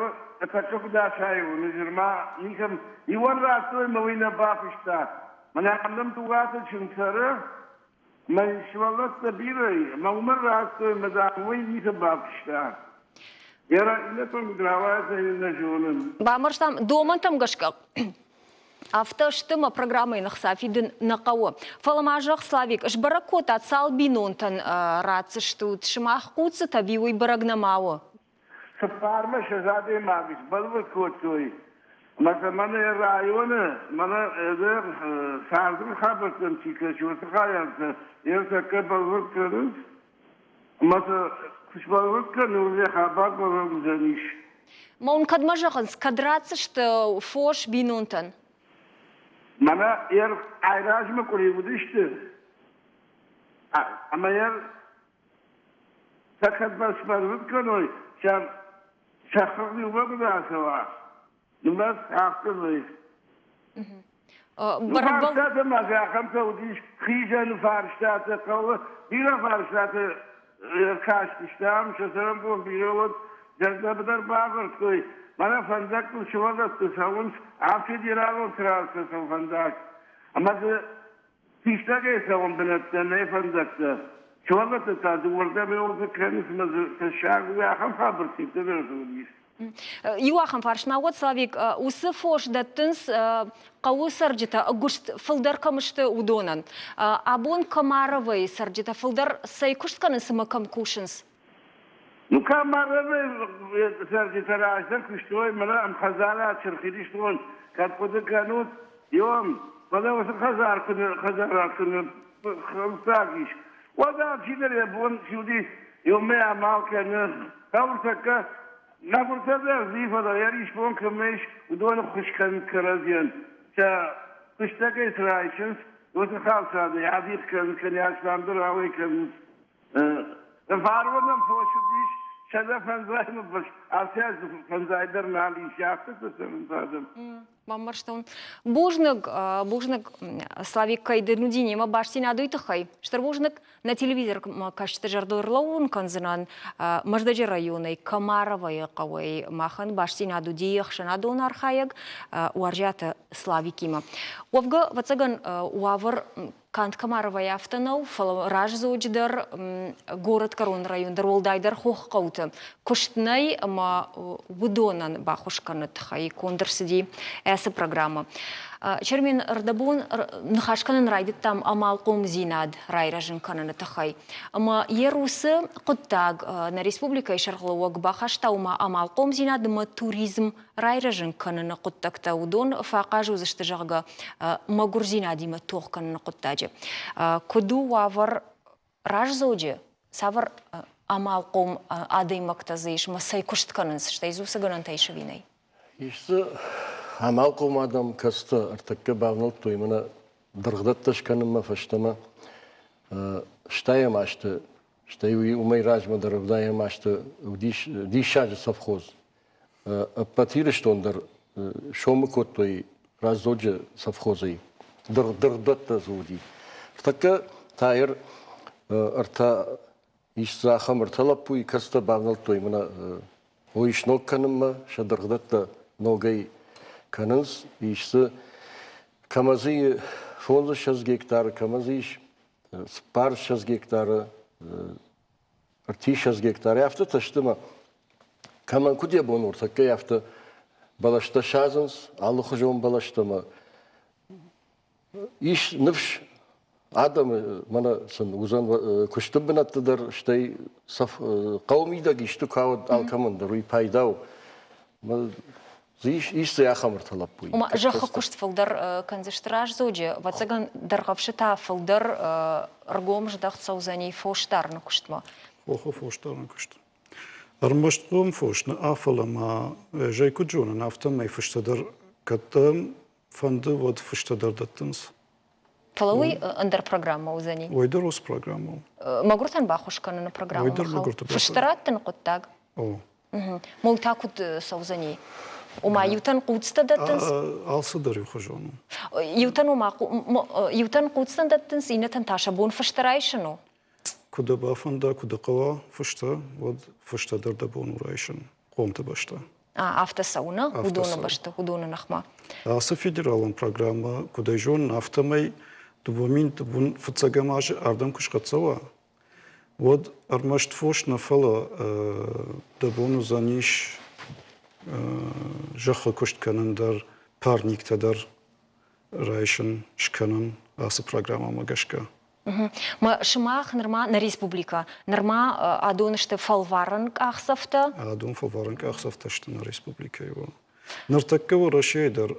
[SPEAKER 9] тӕккӕ куыд асайон, нырма никӕм иуӕн радтой ӕмӕ уый нӕ бафыста. Мӕнӕ ам нӕм Дугаты чын цӕры, Мӕ сывӕллӕттӕ бирӕ и, ӕмӕ уымӕн радтой, ӕмӕ, дам, уый ницы бафыста. Йӕ иннӕтӕн куыд рауайдзӕн, нӕ зонын.
[SPEAKER 1] Бамбӕрстам, домӕнтӕм гӕсгӕ афтӕ сты мӕ программӕйы ныхца фидын нӕ хъӕуы. Фӕлӕ ма зӕгъ, Славик, сбӕрӕг кодтат, цал бинонтӕн ратдзыстут? Сымах хъуццытӕ ӕви уый бӕрӕг нӕма у?
[SPEAKER 9] Цыппармӕ 20 адӕймаджы сбӕлвырд кодтой, ӕмӕ сӕ мӕнӕ районы, мӕнӕ царды хабӕрттӕм чи кӕсы, уыцы хайадтӕ йӕ тӕккӕ бӕлвырд кӕнынц. Ӕмӕ сӕ куы сбӕлвырд кӕны, уӕд йӕ хабар бӕрӕг уыдзӕнис.
[SPEAKER 1] Ма уын кӕдмӕ зӕгъынц, кӕд ратдзысты фос бинонтӕн?
[SPEAKER 9] Мӕнӕ йӕ айразмӕ къуыри уыдысты, ӕмӕ йӕ Сӕ кӕдмӕ сбӕлвырд кӕной, сӕ сӕ хыгъд иумӕ куыд ацӕуа, нымӕц афтӕмӕй. Фарстатӕ ма дзы ахӕмтӕ уыдис, хизӕны фарстатӕ хъӕуы, бирӕ фарстатӕ ӕркастыстӕм, сӕ цӕрӕнбон бирӕ уыд. Зӕрдӕбыдӕр бавӕрдтой, мӕнӕ фӕндӕгтыл сывӕллӕтты цӕуынц, а федералон трассӕтыл фӕндаг. Ӕмӕ дзы фистӕгӕй цӕуӕн бынӕттӕ нӕй фӕндӕгтӕ. Сывӕллӕттӕ та дыууӕрдӕм еуылты кӕнынц ӕмӕ дзы тӕссаг у, ахӕм хабӕрттӕ дӕр дзы уыдис.
[SPEAKER 1] Иу ахӕм фарст ма уӕд, Славик, уыцы фос дӕттынц хъӕуы цӕрджытӕ ӕгуыст фылдӕр кӕм сты, уыдонӕн. Абон Комаровойы цӕрджытӕ фылдӕр цӕй куыст кӕнынц ӕмӕ кӕм кусынц?
[SPEAKER 9] Ну, Комаровы цӕрджытӕ раздӕр куыстой, мӕнӕ ӕмхӕдзарад Сырхирыстон, кӕд хъуыды кӕнут, иом, фӕлӕ уыцы хӕдзар куы хӕдзарад куы хынцаг ис, уӕд алчидӕр йӕ бон чи уыди, иумӕ амал кӕны. Хъӕуыртӕккӕ мӕгуыртӕ дӕр дзы, фӕлӕ йӕ исбон кӕмӕ ис, уыдоны ххуыс кӕнынц кӕрӕдзийӕн. Сӕ куыстӕгӕй цы райсынц, уыцы хӕлцадӕй адих кӕнынц кӕнӕ асламдӕр ауӕй кӕнынц. Фарон нӕм фос уыдис 105 бӕрц, ацы аз фӕндзай дӕр нал ис, афтӕ цӕрынц адӕм.
[SPEAKER 1] Бамбӕрстон. Бузныг, бузныг, Славик, кӕй дын уыди немӕ бастдзинад уый тыххӕй. Стыр бузныг, нӕ телевизормӕ кӕсджыты зӕрдыл ӕрлӕууын кӕндзынӕн Мӕздӕджы районӕй Комаровойы хъӕуӕй махӕн бастдзинад уыди ӕхсӕнадон архайӕг Уарзиаты Славикимӕ. Уӕвгӕ, ӕвӕццӕгӕн, уавӕр канд Комаровойы афтӕ нӕу, фӕлӕ раздзоджы дӕр, горӕтгӕрон район дӕр, уӕлдайдӕр хоххъӕуты куыст нӕй ӕмӕ уыдонӕн баххуыс кӕныны тыххӕй конд ӕрцыди ацы программӕ. Чермен, ӕрдӕбон ныхас кӕнын райдыдтам амалхъомдзинад райрӕзын кӕныны тыххӕй. Ӕмӕ йе уыцы хъуыддаг нӕ республикӕйы сӕргълӕууӕг бахаста, ома амалхъомдзинад ӕмӕ туризм райрӕзын кӕныны хъуыддӕгтӕ уыдон фӕахъаз уыдзысты, зӕгъгӕ, мӕгуырдзинадимӕ тох кӕныны хъуыддаджы. Куыд у уавӕр раздзоджы, цавӕр амалхъом адӕймӕгтӕ дзы ис ӕмӕ цӕй куыст кӕнынц, стӕй дзы уыцы гӕнӕнтӕ ис ӕви нӕй?
[SPEAKER 2] Ис дзы амалхъом адӕм, кӕцытӕ ӕртӕккӕ бавнӕлдтой мӕнӕ дыргъдӕттӕ скӕнынмӕ фӕстӕмӕ. Стайӕм азты, стӕй уымӕй размӕ дӕр ӕвдайӕм азты уыдис диссаджы совхоз. Ӕппӕт Ирыстон дӕр сомы кодтой Раздзоджы совхозӕй. Дыргъдӕттӕ дзы уыди. Ныртӕккӕ та ӕртӕ ис дзы ахӕм ӕртӕ лӕппуйы, кӕцытӕ бавнӕлдтой мӕнӕ уый сног кӕнынмӕ, сӕ дыргъдӕттӕ ногӕй кӕнынц. Ис дзы кӕмӕ дзы фондзыссӕдз гектары, кӕмӕ дзы ис цыппарыссӕдз гектары, ӕртиссӕдз гектары. Афтӕтӕ сты мӕ кӕмӕн куыд йӕ бон у, ӕртӕккӕ афтӕ бӕлӕстӕ садзынц, алыхуызон бӕлӕстӕ мӕ ис ныфс адӕмы мӕнӕ сын уыдзӕн куысты бынӕтты дӕр, стӕй хъӕуы мидӕг исты куы ауад алкӕмӕн дӕр, уый пайда у. Ис дзы ахӕм ӕртӕ лӕппуйы.
[SPEAKER 1] Ома зӕххы куыст фылдӕр кӕндзысты раздзоджы, ӕвӕццӕгӕн, дӕргъӕвсы та фылдӕр ӕргом здӕхт цӕудзӕни фосдарыны куыстмӕ.
[SPEAKER 8] Хохы фосдарыны куыст. Ӕрмӕст хъом фос нӕ, фӕлӕ ма ӕз ӕй куыд зонын, афтӕмӕй фыстӕ дӕр кӕд фӕнды, уӕд фыстӕ дӕр дӕттынц.
[SPEAKER 1] Фӕлӕ уый ӕндӕр программӕ уыдзӕни.
[SPEAKER 8] Уый дӕр уыцы программӕ у.
[SPEAKER 1] Мӕгуыртӕн баххуыс кӕныны программӕ.
[SPEAKER 8] Уый дӕр мӕгуырты
[SPEAKER 1] Фыстӕ раттыны хъуыддаг.
[SPEAKER 8] О.
[SPEAKER 1] Мол та куыд цӕудзӕни? Ома иутӕн хъуцтӕ дӕттынц?
[SPEAKER 8] Алцыдӕр иухуызон
[SPEAKER 1] у. Иутӕн ома иутӕн хъуцтӕ дӕттынц, иннӕтӕн та сӕ бон фыстӕ райсын у?
[SPEAKER 8] Куы дӕ бафӕнда, куы дӕ хъӕуа фыстӕ, уӕд фыстӕ дӕр дӕ бон у райсын хъомты бӕстӕ.
[SPEAKER 1] Афтӕ цӕуы, нӕ? Уыдоны бӕсты, уыдоны ныхмӕ.
[SPEAKER 8] Ацы федералон программӕ, куыд ӕй зонын, афтӕмӕй 2000 фыццӕгӕм азы ардӕм куы схӕццӕ уа, уӕд ӕрмӕст фос нӕ, фӕлӕ дӕ бон уыдзӕнис зӕххы куыст кӕнын дӕр, парниктӕ дӕр райсын, скӕнын ацы программӕмӕ гӕсгӕ.
[SPEAKER 1] Сымах нырма нӕ республикӕ, нырма адон сты фӕлварӕн къахдзӕфтӕ?
[SPEAKER 8] Адон фӕлварӕн къахдзӕфтӕ сты нӕ республикӕйы. Ныртӕккӕ Уӕрӕсейы дӕр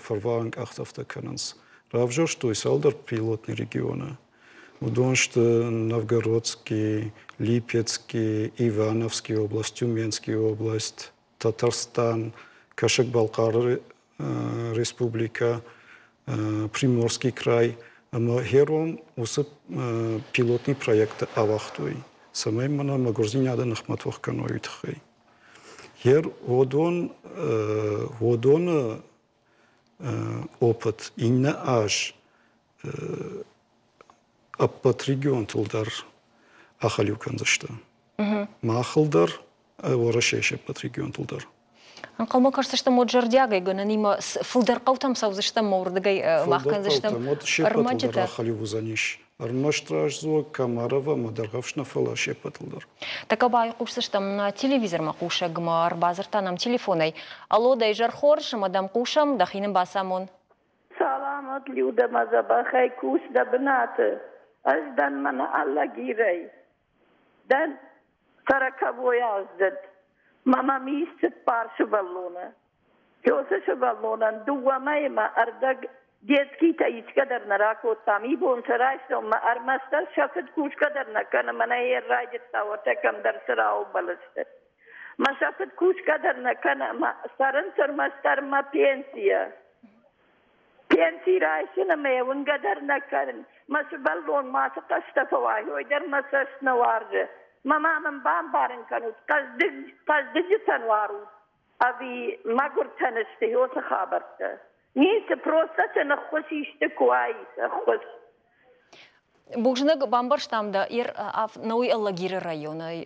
[SPEAKER 8] фӕлварӕн къахдзӕфтӕ кӕнынц. Равзӕрстой цалдӕр пилотный регионы. Уыдон сты Новгородский, Липецкий, Ивановский область, Тюменский область, Татарстан, Кӕсӕг-Балхъары республикӕ, Приморский край ӕмӕ херон уыцы пилотный проекттӕ ауагътой, цӕмӕй мӕнӕ мӕгуырдзинады ныхмӕ тох кӕной, уый тыххӕй. Ер уыдон, уыдоны опыт иннӕ аз ӕппӕт регионтыл дӕр ахӕлиу кӕндзысты. Махыл дӕр. Уӕрӕсейы се ппӕт регионтыл дӕр.
[SPEAKER 1] Ӕнхъӕлмӕ кӕсдзыстӕм уӕд зӕрдиагӕй гӕнӕнимӕ фылдӕр хъӕутӕм цӕудзыстӕм ӕмӕ уырдыгӕй мах кӕндзыстӕм
[SPEAKER 8] уӕд се ппӕтыл дӕр ахӕлиу уыдзӕнис. Ӕрмӕст раздзог Комарова ӕмӕ Дӕргъӕвс нӕ, фӕлӕ се ппӕтыл дӕр.
[SPEAKER 1] Тӕккӕ байхъусдзыстӕм нӕ телевизормӕ хъусӕгмӕ, ӕрбадзырдта нӕм телефонӕй. Алло, дӕ изӕр хорз, ӕмӕ дӕм хъусӕм, дӕхи нын бацамон.
[SPEAKER 10] Саламат, Людӕ, мӕ дзӕбӕхӕй кус дӕ бынаты. Ӕз дӕн мӕнӕ Алагирӕй. Дӕн сороковой аздзыд. Мӕ мӕм ис цыппар сывӕллоны. Уыцы сывӕллонӕн дыууӕ мӕймӕ ӕрдӕг детскитӕ исгӕ дӕр нӕ ракодтам. Ибон сӕ райсоммӕ ӕрмӕстдӕр сӕ фыд кусгӕ дӕр нӕ кӕны, мӕнӕ йӕ райдыдта уӕртӕ кӕмдӕр цырауы бӕлӕсты. Мӕ сӕ фыд кусгӕ дӕр нӕ кӕны ӕмӕ цӕрынц ӕрмӕстдӕр мӕ пенсийӕ. Пенси райсын ӕмӕ йӕ уынгӕ дӕр нӕ кӕнын. Мӕ сывӕллон мацы хъӕстӕ фӕуа, уый дӕр мӕ цӕст нӕ уарзы. Мӕ ма мын бамбарын кӕнут, хъӕздыг, хъӕздыджытӕн уарут ӕви мӕгуыртӕн сты уыцы хабӕрттӕ? Ницы, просто сын ӕххуыс исты куы уаид, ӕххуыс.
[SPEAKER 1] Бузныг, бамбӕрстам дӕ, науи Алагиры районӕй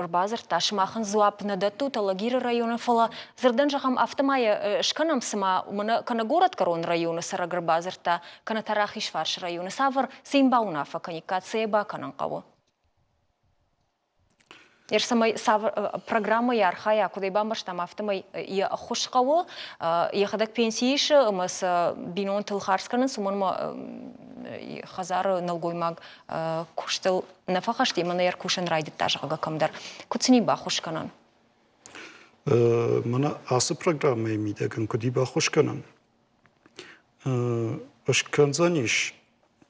[SPEAKER 1] ӕрбадзырдта, сымахӕн дзуапп нӕ дӕттут Алагиры районы, фӕлӕ дзырдӕн зӕгъӕм, афтӕ ма йӕ скӕнӕм, цыма мӕнӕ кӕнӕ горӕтгӕрон районы цӕрӕг ӕрбадзырдта, кӕнӕ та Рахизфарсы районы. Цавӕр цы йын бауынаффӕ кӕниккат, цы йӕ бакӕнын хъӕуы? Цӕмӕй цавӕр программӕйы архайа, куыд ӕй бамбӕрстам, афтӕмӕй йӕ ӕххуыс хъӕуы, йӕхӕдӕг пенси исы ӕмӕ сӕ бинонтыл хардз кӕнынц, уымӕн ӕмӕ хӕдзары нӕлгоймаг куыстыл нӕ фӕхӕст ӕмӕ нӕ ӕркусын райдыдта, зӕгъгӕ, кӕмдӕр. Куыд сын и баххуыс кӕнӕн?
[SPEAKER 8] Мӕнӕ ацы программӕйы мидӕг ын куыд и баххуыс кӕнӕн? Скӕндзӕнис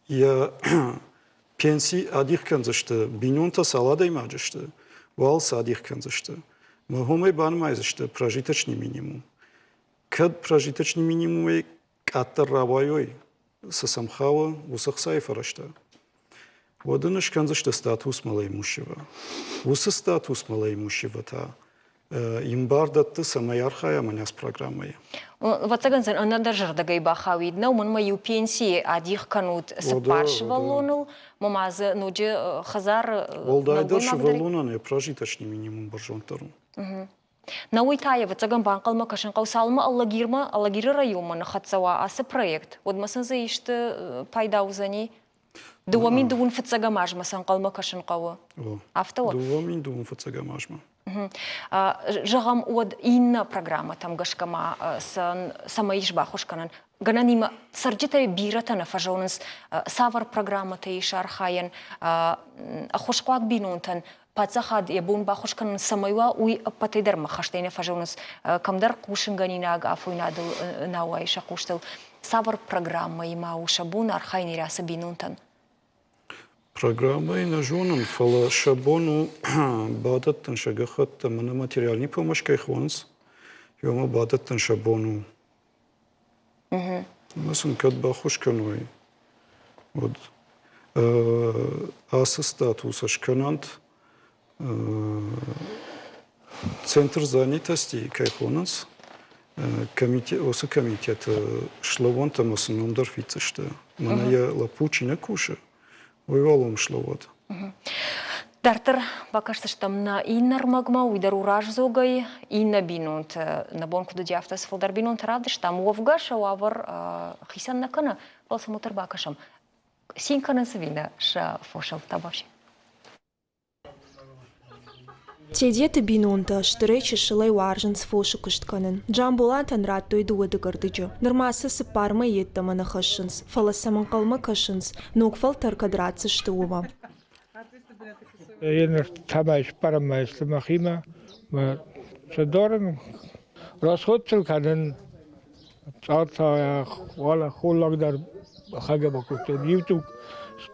[SPEAKER 8] йӕ пенси адих кӕндзысты, бинонтӕ цал адӕймаджы сты, уал сӕ адих кӕндзысты. Мӕ уымӕй банымайдзысты прожиточный минимум. Кӕд прожиточный минимумӕй къаддӕр рауайой, цы сӕм хауы, уыцы хцайы фӕрӕзтӕ, уӕд ын скӕндзысты статус малоимущего. Уыцы статус малоимущего та йын бар дӕтты, цӕмӕй архайа мӕнӕ программӕйы.
[SPEAKER 1] Ӕвӕццӕгӕн сын ӕнӕдӕр зӕрдӕгӕй бахауид, нӕ уымӕн ма иу пенсийы адих кӕнут цыппар сывӕллоныл, ма ма дзы ноджы хӕдзары
[SPEAKER 8] Уӕлдайдӕр сывӕллонӕн йӕ прожиточный минимум бӕрзонддӕр у.
[SPEAKER 1] Нӕ уый та, ӕвӕццӕгӕн, банхъӕлмӕ кӕсын хъӕуы, цалынмӕ Алагирмӕ, Алагиры районмӕ ныххӕццӕ уа ацы проект, уӕдмӕ сын дзы исты пайда уыдзӕни? 2000 фыццӕгӕм азмӕ сӕ ӕнхъӕлмӕ кӕсын хъӕуы. Афтӕ у?
[SPEAKER 8] 2002 фыццӕгӕм азмӕ.
[SPEAKER 1] Зӕгъӕм, уӕд иннӕ программӕтӕм гӕсгӕ ма цӕмӕй ис баххуыс кӕнӕн? Гӕнӕнимӕ цӕрджытӕй бирӕтӕ нӕ фӕзонынц, цавӕр программӕтӕ ис архайӕн ӕххуысхъуаг бинонтӕн паддзахад йӕ бон баххуыс кӕнын цӕмӕй уа, уый ӕппӕтӕй дӕр мӕххӕстӕй нӕ фӕзонынц. Кӕмдӕр хъусынгӕнинаг афойнадыл нӕ уайы сӕ хъустыл. Цавӕр программӕйы ма у сӕ бон архайын ирӕцы бинонтӕн?
[SPEAKER 8] Программӕйы нӕ зонын, фӕлӕ сӕ бон у бадӕттын сӕ гӕххӕтт ӕмӕ нӕ материальный помощь кӕй хонынц, уымӕ бадӕттын сӕ бон у. Ӕмӕ сын кӕд баххуыс кӕной, уӕд ацы статус скӕнӕнт Центр занятости кӕй хонынц, уыцы комитеты слӕууӕнт ӕмӕ сын ном дӕр фиддзысты. Мӕнӕ йӕ лӕппу чи нӕ кусы, уый уал уым слӕууӕд.
[SPEAKER 1] Дарддӕр бакӕсдзыстӕм нӕ иннӕ ӕрмӕгмӕ, уый дӕр у раздзогӕй. Иннӕ бинонты, нӕ бон куыд уыди, афтӕ цы фылдӕр бинонты равдыстам. Уӕвгӕ сӕ уавӕр хицӕн нӕ кӕны, фӕлӕ сӕм уӕддӕр бакӕсӕм. Цин кӕнынц ӕви нӕ сӕ фосыл табафси?
[SPEAKER 4] Тедеты бинонтӕ стырӕй-чысылӕй уарзынц фосы куыст кӕнын. Джамболатӕн радтой дыууӕ дыгӕрдыджы. Нырма сӕ цыппар мӕйы йеддӕмӕ нӕ хӕссынц, фӕлӕ сӕм ӕнхъӕлмӕ кӕсынц, ног фӕлтӕр кӕд ратдзысты, уымӕ.
[SPEAKER 11] Еныр цӕмӕй сбӕрӕг сты мӕхимӕ, мӕ цӕдорын расходтыл кӕнын цъарта уӕлӕ холлаг дӕр хӕгӕ бакодтон. Иу туг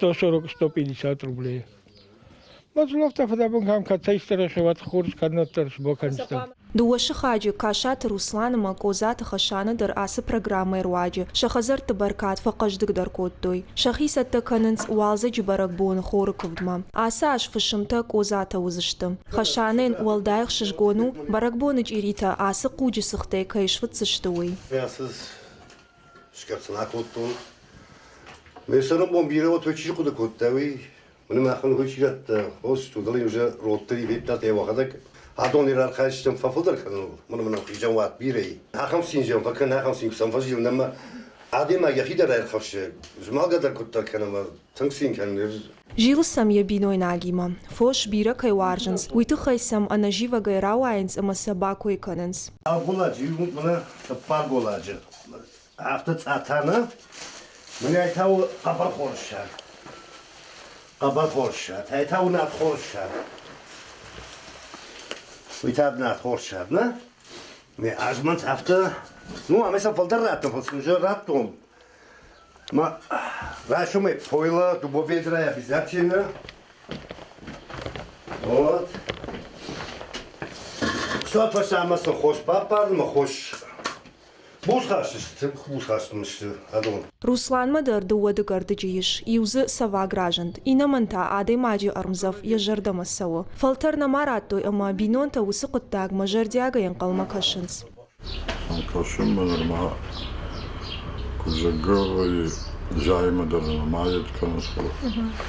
[SPEAKER 11] 140-150 рублей. Мадзулӕгтӕ фыдӕбон кӕм кӕцӕйдӕр уӕд хорз кӕнноддӕр сбокӕндзыстӕм.
[SPEAKER 4] Дыууӕ сыхаджы, Касаты Руслан ӕмӕ Козаты Хасаны дӕр ацы программӕйы руаджы сӕ хӕдзӕртты бӕркад фӕхъӕздыгдӕр кодтой. Сӕхи цӕттӕ кӕнынц уалдзӕджы бӕрӕгбоны хоры куывдмӕ. Ацы аз фысымтӕ Козатӕ уыдзысты. Хасанӕн уӕлдай ӕхсызгон у, бӕрӕгбоны чъиритӕ ацы хъуджы цыхтӕй кӕй сфыцдзысты, уый.
[SPEAKER 12] Ацы скӕрцын акодтон. Ме цӕрӕнбон бирӕ уӕд чи хъуыды кодта, уый Мын махӕн хуй чи радта, хос, тудӕлӕй уже родтӕ федтат йӕ уӕхӕдӕг. Адон архайдзыстӕм фӕфылдӕр кӕныныл, мӕнӕ мын хизӕнуат бирӕ и. Ахӕм цинзиан фӕкӕн, ахӕм цин сӕм фӕзил, ӕмӕ адӕймаг йӕхи дӕр ӕрхӕссы, змӕлгӕ дӕр куыддӕр кӕны ӕмӕ тынг цин кӕны.
[SPEAKER 4] Зилы сӕм йӕ бинойнагимӕ. Фос бирӕ кӕй уарзынц, уый тыххӕй сӕм ӕнӕзивӕгӕй рауайынц ӕмӕ сӕ бакой кӕнынц.
[SPEAKER 12] Авд голладжы, иу мӕнӕ цыппар голладжы. Афтӕ цъата нӕ, мӕнӕ та у хъӕбӕрхор ссад. Хъӕбӕрхор ссад. Ай та у нартхор ссад. Уый та нартхор ссад, нӕ? Не, азмӕнт афтӕ, ну, ӕмӕ сӕ фылдӕр раттон, фӕлӕ сын уже радтон. Ма райсомӕй пойло, дыууӕ ведрайы обязательно. Вот. Сӕ фӕстӕмӕ сын хос баппарын мӕ хос Бузхаст сты, бузхаст сты адон.
[SPEAKER 4] Русланмӕ дӕр дыууӕ дыгӕрдыджы ис. Иу дзы цӕвӕг разынд, иннӕмӕн та адӕймаджы ӕрмдзӕф йӕ зӕрдӕмӕ цӕуы. Фӕлтӕр нӕма радтой ӕмӕ бинонтӕ уыцы хъуыддагмӕ зӕрдиагӕй ӕнхъӕлмӕ кӕсынц.
[SPEAKER 13] Кӕсынмӕ нырма куыд зӕгъгӕ вӕййы, зайымӕ дӕр нырма йед кӕнынц, фӕлӕ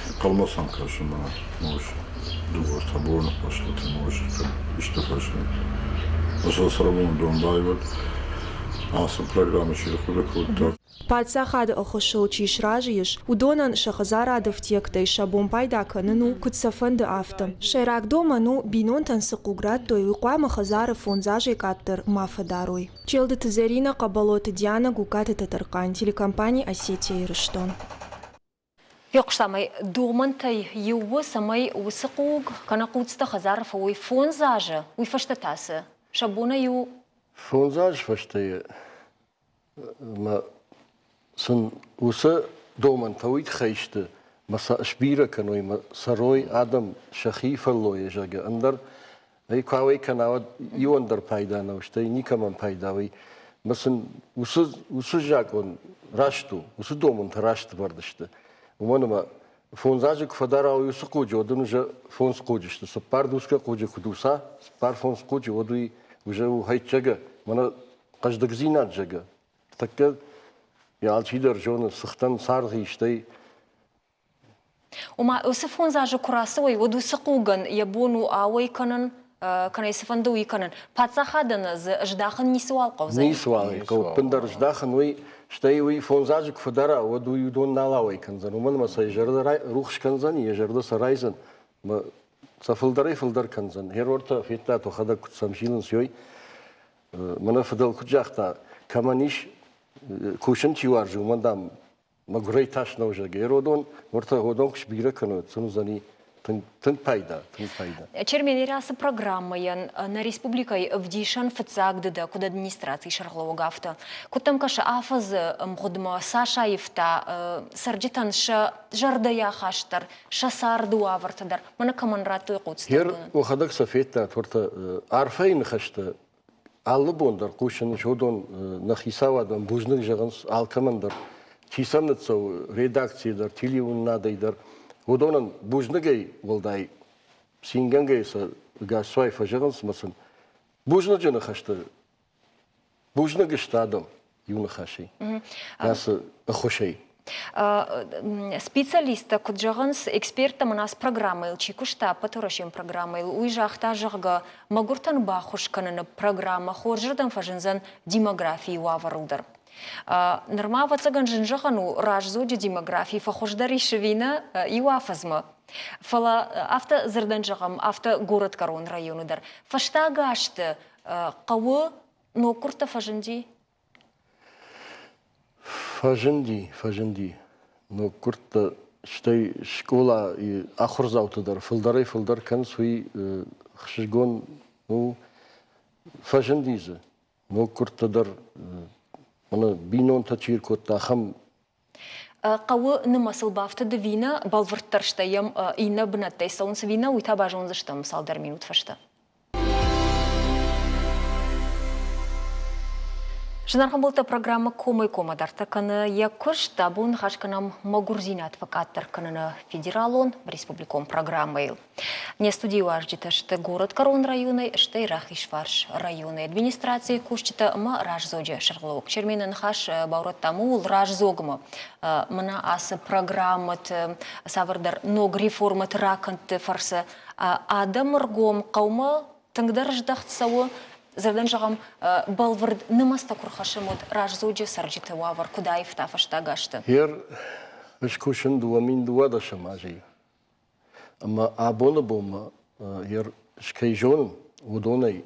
[SPEAKER 13] ӕнхъӕлмӕ сӕм кӕсынмӕ ноджы дыууӕ-ӕртӕ боны фӕстӕты ноджы кӕд исты фӕзынд. Сӕ цӕрӕнбон баивӕд ацы программӕ чи рхъуыды кодта.
[SPEAKER 4] Паддзахады ӕххуысыл чи сразы ис, уыдонӕн сӕ хӕдзарады ӕфтиӕгтӕй сӕ бон пайда кӕнын у, куыд сӕ фӕнды, афтӕ. Сӕйраг домӕн у, бинонтӕн цы хъуг радтой, уый хъуамӕ хӕдзары фондз азӕй къаддӕр ма фӕдарой. Челдыты Зӕринӕ, Хъӕбӕлоты Дианӕ, Гугкаты Тӕтӕрхъан, телекомпани «Осетия-Ирыстон».
[SPEAKER 1] Фехъуыстам ӕй, домӕнтӕй иу у, цӕмӕй уыцы хъуг кӕнӕ хъуццытӕ хӕдзары фӕуой фондз азы, уый фӕстӕ та цы? Сӕ бонӕй у.
[SPEAKER 2] Фондз азы фӕстӕ мӕ сын уыцы домӕнтӕ уый тыххӕй сты, мӕ сӕ сбирӕ кӕной, мӕ цӕрой адӕм сӕхи фӕллойӕ, зӕгъгӕ, ӕндӕр ӕй куы ауӕй кӕна, уӕд иуӕн дӕр пайда нӕу, стӕй никӕмӕн пайда уый. Мӕ сын уыцы, уыцы закъон раст у, уыцы домӕнтӕ раст ӕвӕрд сты. Уымӕн ӕмӕ фондз азы куы фӕдара уыцы хъуджы, уӕд ын уже фондз хъуджы сты. Цыппар дусгӕ хъуджы куы дуца, цыппар-фондз хъуджы, уӕд уый уже у хӕйчӕгӕ, мӕнӕ хъӕздыгдзинад зӕгъгӕ. Тӕккӕ йӕ алчидӕр зоны, цыхтӕн царгъ истӕй.
[SPEAKER 1] Ома, уыцы фондз азы куы рацӕуой, уӕд уыцы хъугӕн йӕ бон у ауӕй кӕнын, кӕнӕ цыфӕнды уый кӕнын. Паддзахадӕн дзы здахын ницыуал хъӕудзӕн?
[SPEAKER 2] Ницыуал ӕй хъӕуы. Ӕппындӕр здахын уый, стӕй уый фондз азы куы фӕдара, уӕд уый уыдон нал ауӕй кӕндзӕн. Уымӕн ӕмӕ сӕ йӕ зӕрдӕ рухс кӕндзӕн, йӕ зӕрдӕ сӕ райдзӕн. Сӕ фылдӕрӕй-фылдӕр кӕндзӕн. Герортӕ федтат, уӕхӕдӕг куыд сӕм зилынц, ой. Мӕнӕ фыдӕл куыд загъта, кӕмӕн ис, кусын чи уарзы, уымӕн, дам, мӕгуырӕй тас нӕу, зӕгъгӕ. Еродон, уӕртӕ уыдон куы сбирӕ кӕной, сын уыдзӕни тынг, тынг пайда, тынг пайда.
[SPEAKER 1] Черменери ацы программӕйӕн нӕ республикӕйы ӕвдисӕн фыццаг ды дӕ, куыд администрацийы сӕргълӕууӕг, афтӕ. Куыд дӕм кӕсы, афӕдзы ӕмгъуыдмӕ цас аивта цӕрджытӕн сӕ зӕрдӕйы ахаст дӕр, сӕ царды уавӕртӕ дӕр, мӕнӕ кӕмӕн радтой хъуццытӕ?
[SPEAKER 2] Гер уӕхӕдӕг сӕ федтат, уӕртӕ арфӕйы ныхӕстӕ алы бон дӕр хъусын, уыдон нӕ хицауадӕн бузныг зӕгъынц алкӕмӕн дӕр, чи сӕм ныццӕуы редакцийы дӕр, телеуынынадӕй дӕр, уыдонӕн бузныгӕй уӕлдай цингӕнгӕй сӕ гасцуай фӕзӕгъынц ӕмӕ сын бузныджы ныхӕстӕ бузныг сты адӕм иу ныхасӕй, ацы ӕххуысӕй.
[SPEAKER 1] Специалисттӕ куыд зӕгъынц, эксперттӕ мын ацы программӕйыл чи куыста, ӕппӕтуӕрӕсеон программӕйыл, уый загъта, зӕгъгӕ, мӕгуыртӕн баххуыс кӕныны программӕ хорзырдӕм фӕзындзӕн демографийы уавӕрыл дӕр. Нырма, ӕвӕццӕгӕн, зын зӕгъӕн у, раздзоджы демографи фӕхуыздӕр ис ӕви нӕ иу афӕдзмӕ. Фӕлӕ афтӕ дзырдӕн зӕгъӕм, афтӕ горӕтгӕрон районы дӕр. Фӕстаг азты хъӕуы ноггуырдтӕ фӕзынди?
[SPEAKER 2] Фӕзынди, фӕзынди. Ноггуырдтӕ, стӕй скъолайы ахуырдзаутӕ дӕр фылдӕрӕй-фылдӕр кӕнынц, уый ӕхсызгон у. Фӕзынди дзы. Ноггуырдтӕ дӕр мӕнӕ бинонтӕ чи ркодта, ахӕм
[SPEAKER 1] Хъӕуы нымӕцыл бафтыд ӕви нӕ, бӕлвырддӕр стӕй йӕм иннӕ бынӕттӕй цӕуынц ӕви нӕ, уый та базондзыстӕм цалдӕр минут фӕстӕ. Зынаргъ ӕмбӕлттӕ, программӕ комӕй-коммӕ дарддӕр кӕны йӕ куыст. Абон ныхас кӕнӕм мӕгуырдзинад фӕкъаддӕр кӕныны федералон республикон программӕйыл. Не студийы уазджытӕ сты горӕтгӕрон районӕй, стӕй Рахизфарс районы администрацийы кусджытӕ ӕмӕ Раздзоджы сӕргълӕууӕг. Чермены ныхас баурӕдтам ууыл Раздзогмӕ. Мӕнӕ ацы программӕты цавӕрдӕр ног реформӕты ракӕндты фӕрцы адӕмы ргом хъӕумӕ Тынгдӕр здӕхт цӕуы, дзырдӕн зӕгъӕм, бӕлвырд нымӕцтӕ куы рхӕссӕм, уӕд раздзоджы цӕрджыты уавӕр куыд аивта фӕстаг азты?
[SPEAKER 2] Ер скусын 2012 азы. Ӕмӕ абоны бонмӕ ер кӕй зонын, уыдонӕй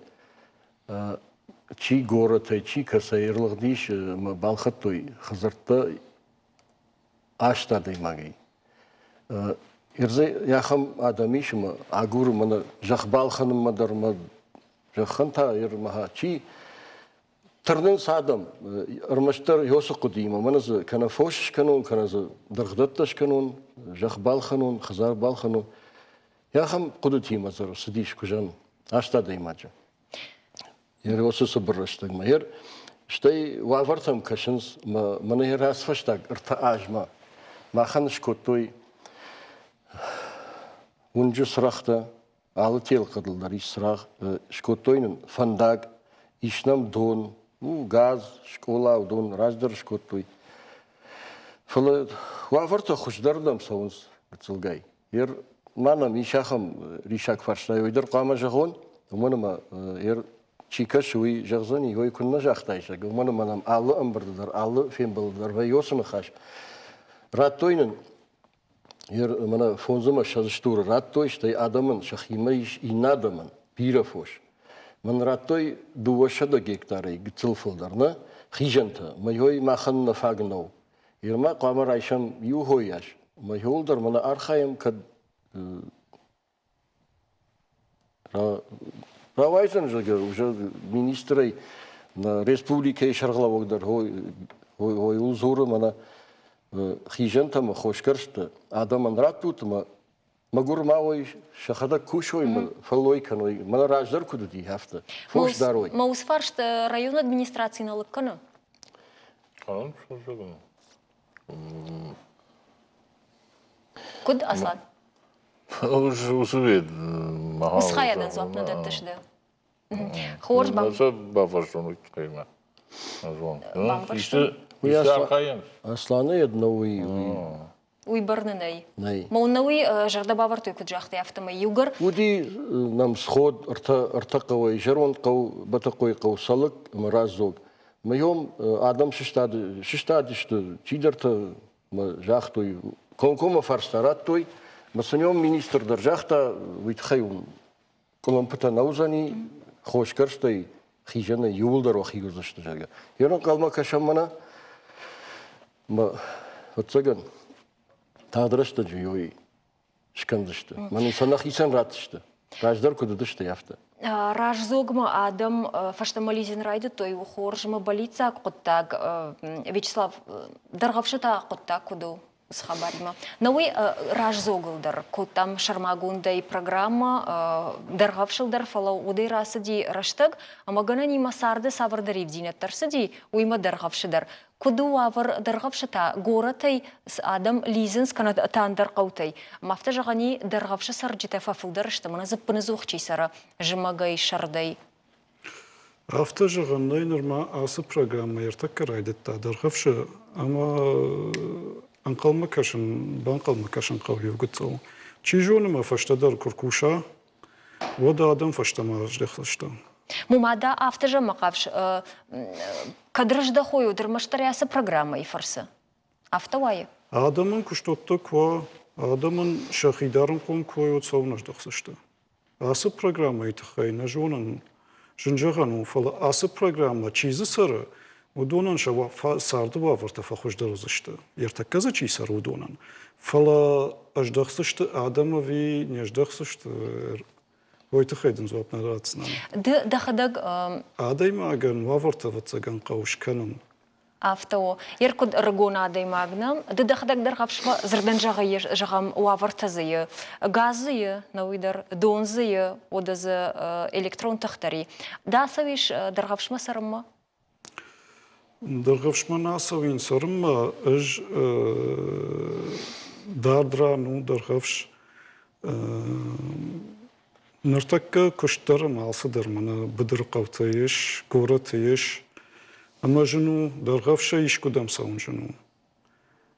[SPEAKER 2] чи горӕтӕй, чи кӕцӕй ӕрлыгъдис ӕмӕ балхӕдтой хӕдзӕрттӕ аст адӕймагӕй. Ир дзы ахӕм адӕм ис ӕмӕ агуры мӕнӕ зӕхх балхӕнынмӕ дӕр мӕ зӕххӕн та ир чи тырнынц адӕм ӕрмӕстдӕр ёсы хъуыдыимӕ мӕнӕ дзы кӕнӕ фос скӕнон, кӕнӕ дзы дыргъдӕттӕ скӕнон, зӕхх балхӕнон, хӕдзар балхӕнон. Ахӕм хъуыдытимӕ дзы цыдис куызӕн аст адӕймаджы. Уыцы цыбыр рӕстӕгмӕ. Ер стӕй уавӕртӕм кӕсынц мӕнӕ йӕ фӕстаг ӕртӕ азмӕ махӕн скодтой уынджы цырӕгътӕ, алы телхъӕдыл дӕр ис цырагъ, скодтой нын фӕндаг, ис нӕм дон, ну, газ, скъола, уыдон раздӕр скодтой. Фӕлӕ уавӕртӕ хуыздӕрдӕм цӕуынц гыццылгай. Ер ма нӕм ис ахӕм риссаг фарста, уый дӕр хъуамӕ зӕгъон, уымӕн ӕмӕ ер чи кӕсы, уый зӕгъдзӕни, ой, куыннӕ загътай, зӕгъгӕ, уымӕн ӕмӕ нӕм алы ӕмбырды дӕр, алы фембӕлды дӕр вӕййы уыцы ныхас. Радтой нын ер мӕнӕ фондз ӕмӕ ссӕдз стуры радтой, стӕй адӕмӕн сӕхимӕ ис иннӕ адӕмӕн бирӕ фос. Мӕн радтой 200 гектарӕй гыццыл фылдӕр, нӕ хизӕнтӕ, мӕ махӕн нӕ фаг нӕу. Ирмӕ хъуамӕ райсӕм иу хойас. Мӕ иуылдӕр мӕнӕ архайӕм, кӕд рауайдзӕн, зӕгъгӕ, уже министрӕй республикӕйы сӕргълӕууӕг дӕр хойыл дзуры мӕнӕ хизӕнтӕ ӕмӕ хосгӕрсттӕ адӕмӕн раттут ӕмӕ мӕгуыр ма уой, сӕхӕдӕг кусой, фӕллой кӕной. Мӕнӕ раздӕр куыд уыди, афтӕ. Фос дарой.
[SPEAKER 1] Мӕ уыцы фарст районы администраци нӕ лыг кӕны? Куыд, Аслан?
[SPEAKER 3] Уыцы
[SPEAKER 1] Уыцы хайадӕн дзуапп нӕ дӕттыс ды? Хорз
[SPEAKER 3] бафарстон уый тыххӕй мӕ. Исты архайӕн?
[SPEAKER 2] Асланы йед нӕ уый
[SPEAKER 1] Уый бӕрны нӕй.
[SPEAKER 2] Нӕй.
[SPEAKER 1] Мӕ уый зӕрдӕ бавӕрдтой, куыд загътай, афтӕмӕй иугӕр.
[SPEAKER 2] Уыди нӕм сход ӕртӕ, ӕртӕ хъӕуӕй, зӕронд хъӕу, Бӕтӕхъойы хъӕу, Цӕлыкк ӕмӕ Раздзог. Мӕйом адӕм сыстад, сыстадысты, чидӕртӕ мӕ загътой, комкоммӕ фарста радтой. Мӕ сын министр дӕр загъта, уый тыххӕй къуылымпытӕ нӕ уыдзӕни, хосгӕрстӕй хизӕнӕй иууылдӕр уӕхи уыдзысты, зӕгъгӕ. Йе нхъӕлмӕ кӕсӕм мӕнӕ, мӕ, ӕвӕццӕгӕн, тагъд рӕстӕджы ёй скӕндзысты. Мӕнӕн сӕ нӕхицӕн ратдзысты. Раздӕр куыд уыдысты, афтӕ.
[SPEAKER 1] Раздзогмӕ адӕм фӕстӕмӕ лидзын райдыдтой, у хорз ӕмӕ бӕллиццаг хъуыддаг. Вячеслав, Дӕргъӕвсы та хъуыддаг куыд у? уыцы хабаримӕ. Нӕ уый раздзогыл дӕр кодтам сӕрмагондӕй программӕ, дӕргъӕвсыл дӕр, фӕлӕ уыдӕй рацыди рӕстӕг, ӕмӕ гӕнӕнимӕ царды цавӕрдӕр ивдзинӕдтӕ ӕрцыди, уыимӕ дӕргъӕвсы дӕр. Куыд у уавӕр дӕргъӕвсы та горӕтӕй цы адӕм лидзынц кӕнӕ та ӕндӕр хъӕутӕй? Ӕмӕ афтӕ зӕгъӕн и, дӕргъӕвсы цӕрджытӕ фӕфылдӕр сты, мӕнӕ дзыппыныдзух чи цӕры зымӕгӕй, сӕрдӕй.
[SPEAKER 8] Афтӕ зӕгъӕн нӕй, нырма ацы программӕ ӕртӕккӕ райдыдта Дӕргъӕвсы ӕмӕ ӕнхъӕлмӕ кӕсын, банхъӕлмӕ кӕсын хъӕуы иу гыццыл. Чи зоны ма фӕстӕдӕр куы ркуса, уӕд адӕм фӕстӕмӕ раздӕхдзысты.
[SPEAKER 1] Мума дӕ афтӕ зӕгъмӕ хъавыс, кӕд рыздӕхой, уӕд ӕрмӕстдӕр ацы программӕйы фӕрцы? Афтӕ уайы?
[SPEAKER 8] Адӕмӕн куыстуӕттӕ куы уа, адӕмӕн сӕхи дарынхъом куы уой, уӕд цӕуылнӕ здӕхдзысты? Ацы программӕйы тыххӕй нӕ зонын, зын зӕгъӕн у, фӕлӕ ацы программӕ чи дзы цӕры, уыдонӕн сӕ царды уавӕртӕ фӕхуыздӕр уыдзысты. Ӕртӕккӕ дзы чи цӕры, уыдонӕн. Фӕлӕ ӕздӕхдзысты адӕм ӕви не здӕхдзысты, уый тыххӕй дын дзуапп нӕ ратдзынӕн.
[SPEAKER 1] Ды дӕхӕдӕг
[SPEAKER 8] Адӕймагӕн уавӕртӕ, ӕвӕццӕгӕн, хъӕуы скӕнын.
[SPEAKER 1] Афтӕ у. Ер куыд ӕрыгон адӕймаг нӕ, ды дӕхӕдӕг дӕр хӕфсмӕ дзырдӕн зӕгъы, зӕгъӕм, уавӕртӕ дзы и, газ дзы и, нӕуый дӕр, дон дзы и, уӕдӕ дзы электрон тых дӕр и. Ды ацӕуис дӕргъӕвсмӕ цӕрынмӕ?
[SPEAKER 8] Дӕргъӕвсмӕ нӕ ацӕуин цӕрынмӕ, ӕз дард ран у Дӕргъӕвс. Ныртӕккӕ куыст дӕр ӕмӕ алцыдӕр мӕнӕ быдыры хъӕутӕ ис, горӕты ис. Ӕмӕ зын у, Дӕргъӕвсӕй искуыдӕм цӕуын зын у.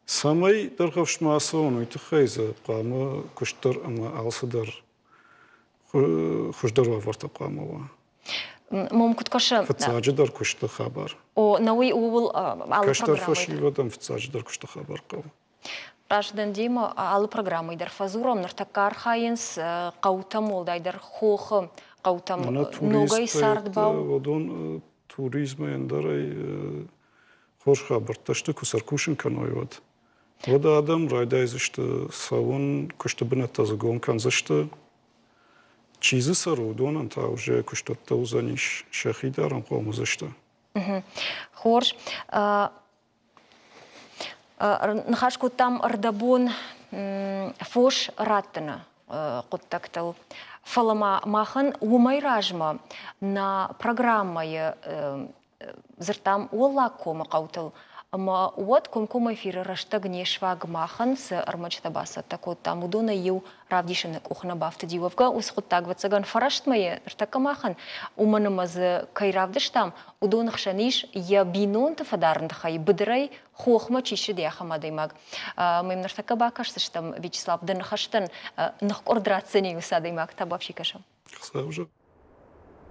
[SPEAKER 8] Цӕмӕй Дӕргъӕвсмӕ ацӕуон, уый тыххӕй дзы хъуамӕ куыст дӕр ӕмӕ алцыдӕр. Хуыздӕр уавӕртӕ хъуамӕ уа.
[SPEAKER 1] Мом куыд кӕсы?
[SPEAKER 8] Фыццаджыдӕр куысты хабар.
[SPEAKER 1] О, науи ууыл алы
[SPEAKER 8] Кӕстӕр фӕсивӕдӕн фыццаджыдӕр куысты хабар хъӕуы.
[SPEAKER 1] Раздӕн демӕ алы программӕйы дӕр фӕдзурӕм, ныртӕккӕ архайынц хъӕутӕм, уӕлдайдӕр хохы хъӕутӕм ногӕй цардбау.
[SPEAKER 8] Уыдон туризмӕй ӕндӕрӕй хорз хабӕрттӕ сты, куы сӕ ӕркусын кӕной, уӕд. Уӕд адӕм райдайдзысты цӕуын, куысты бынӕттӕ дзы гом кӕндзысты. Чи дзы цӕры, уыдонӕн та уже куыстуӕттӕ уыдзӕнис, сӕхи дарынхъом уыдзысты.
[SPEAKER 1] Хорз. Ныхас кодтам ӕрдӕбон фос раттыны хъуыддӕгтыл. Фӕлӕ ма махӕн уымӕй размӕ нӕ программӕйы дзырдтам Уӕллаг комы хъӕутыл ӕмӕ уӕд комкоммӕ эфиры рӕстӕг не сфаг махӕн цы ӕрмӕджытӕ бацӕттӕ кодтам, уыдонӕй иу равдисыны къух нӕ бафтыди. Уӕвгӕ уыцы хъуыддаг, ӕвӕццӕгӕн, фӕрӕстмӕ ныртӕккӕ махӕн, уымӕн ӕмӕ дзы кӕй равдыстам, уыдоны хсӕн ис йӕ бинонты фӕдарыны тыххӕй быдырӕй хохмӕ чи ссыди, ахӕм адӕймаг. Мӕм ныртӕккӕ бакӕсдзыстӕм, Вячеслав, дӕ ныхӕстӕн ныхкъуырд ратдзӕни уыцы адӕймаг. Табуафси кӕсӕм.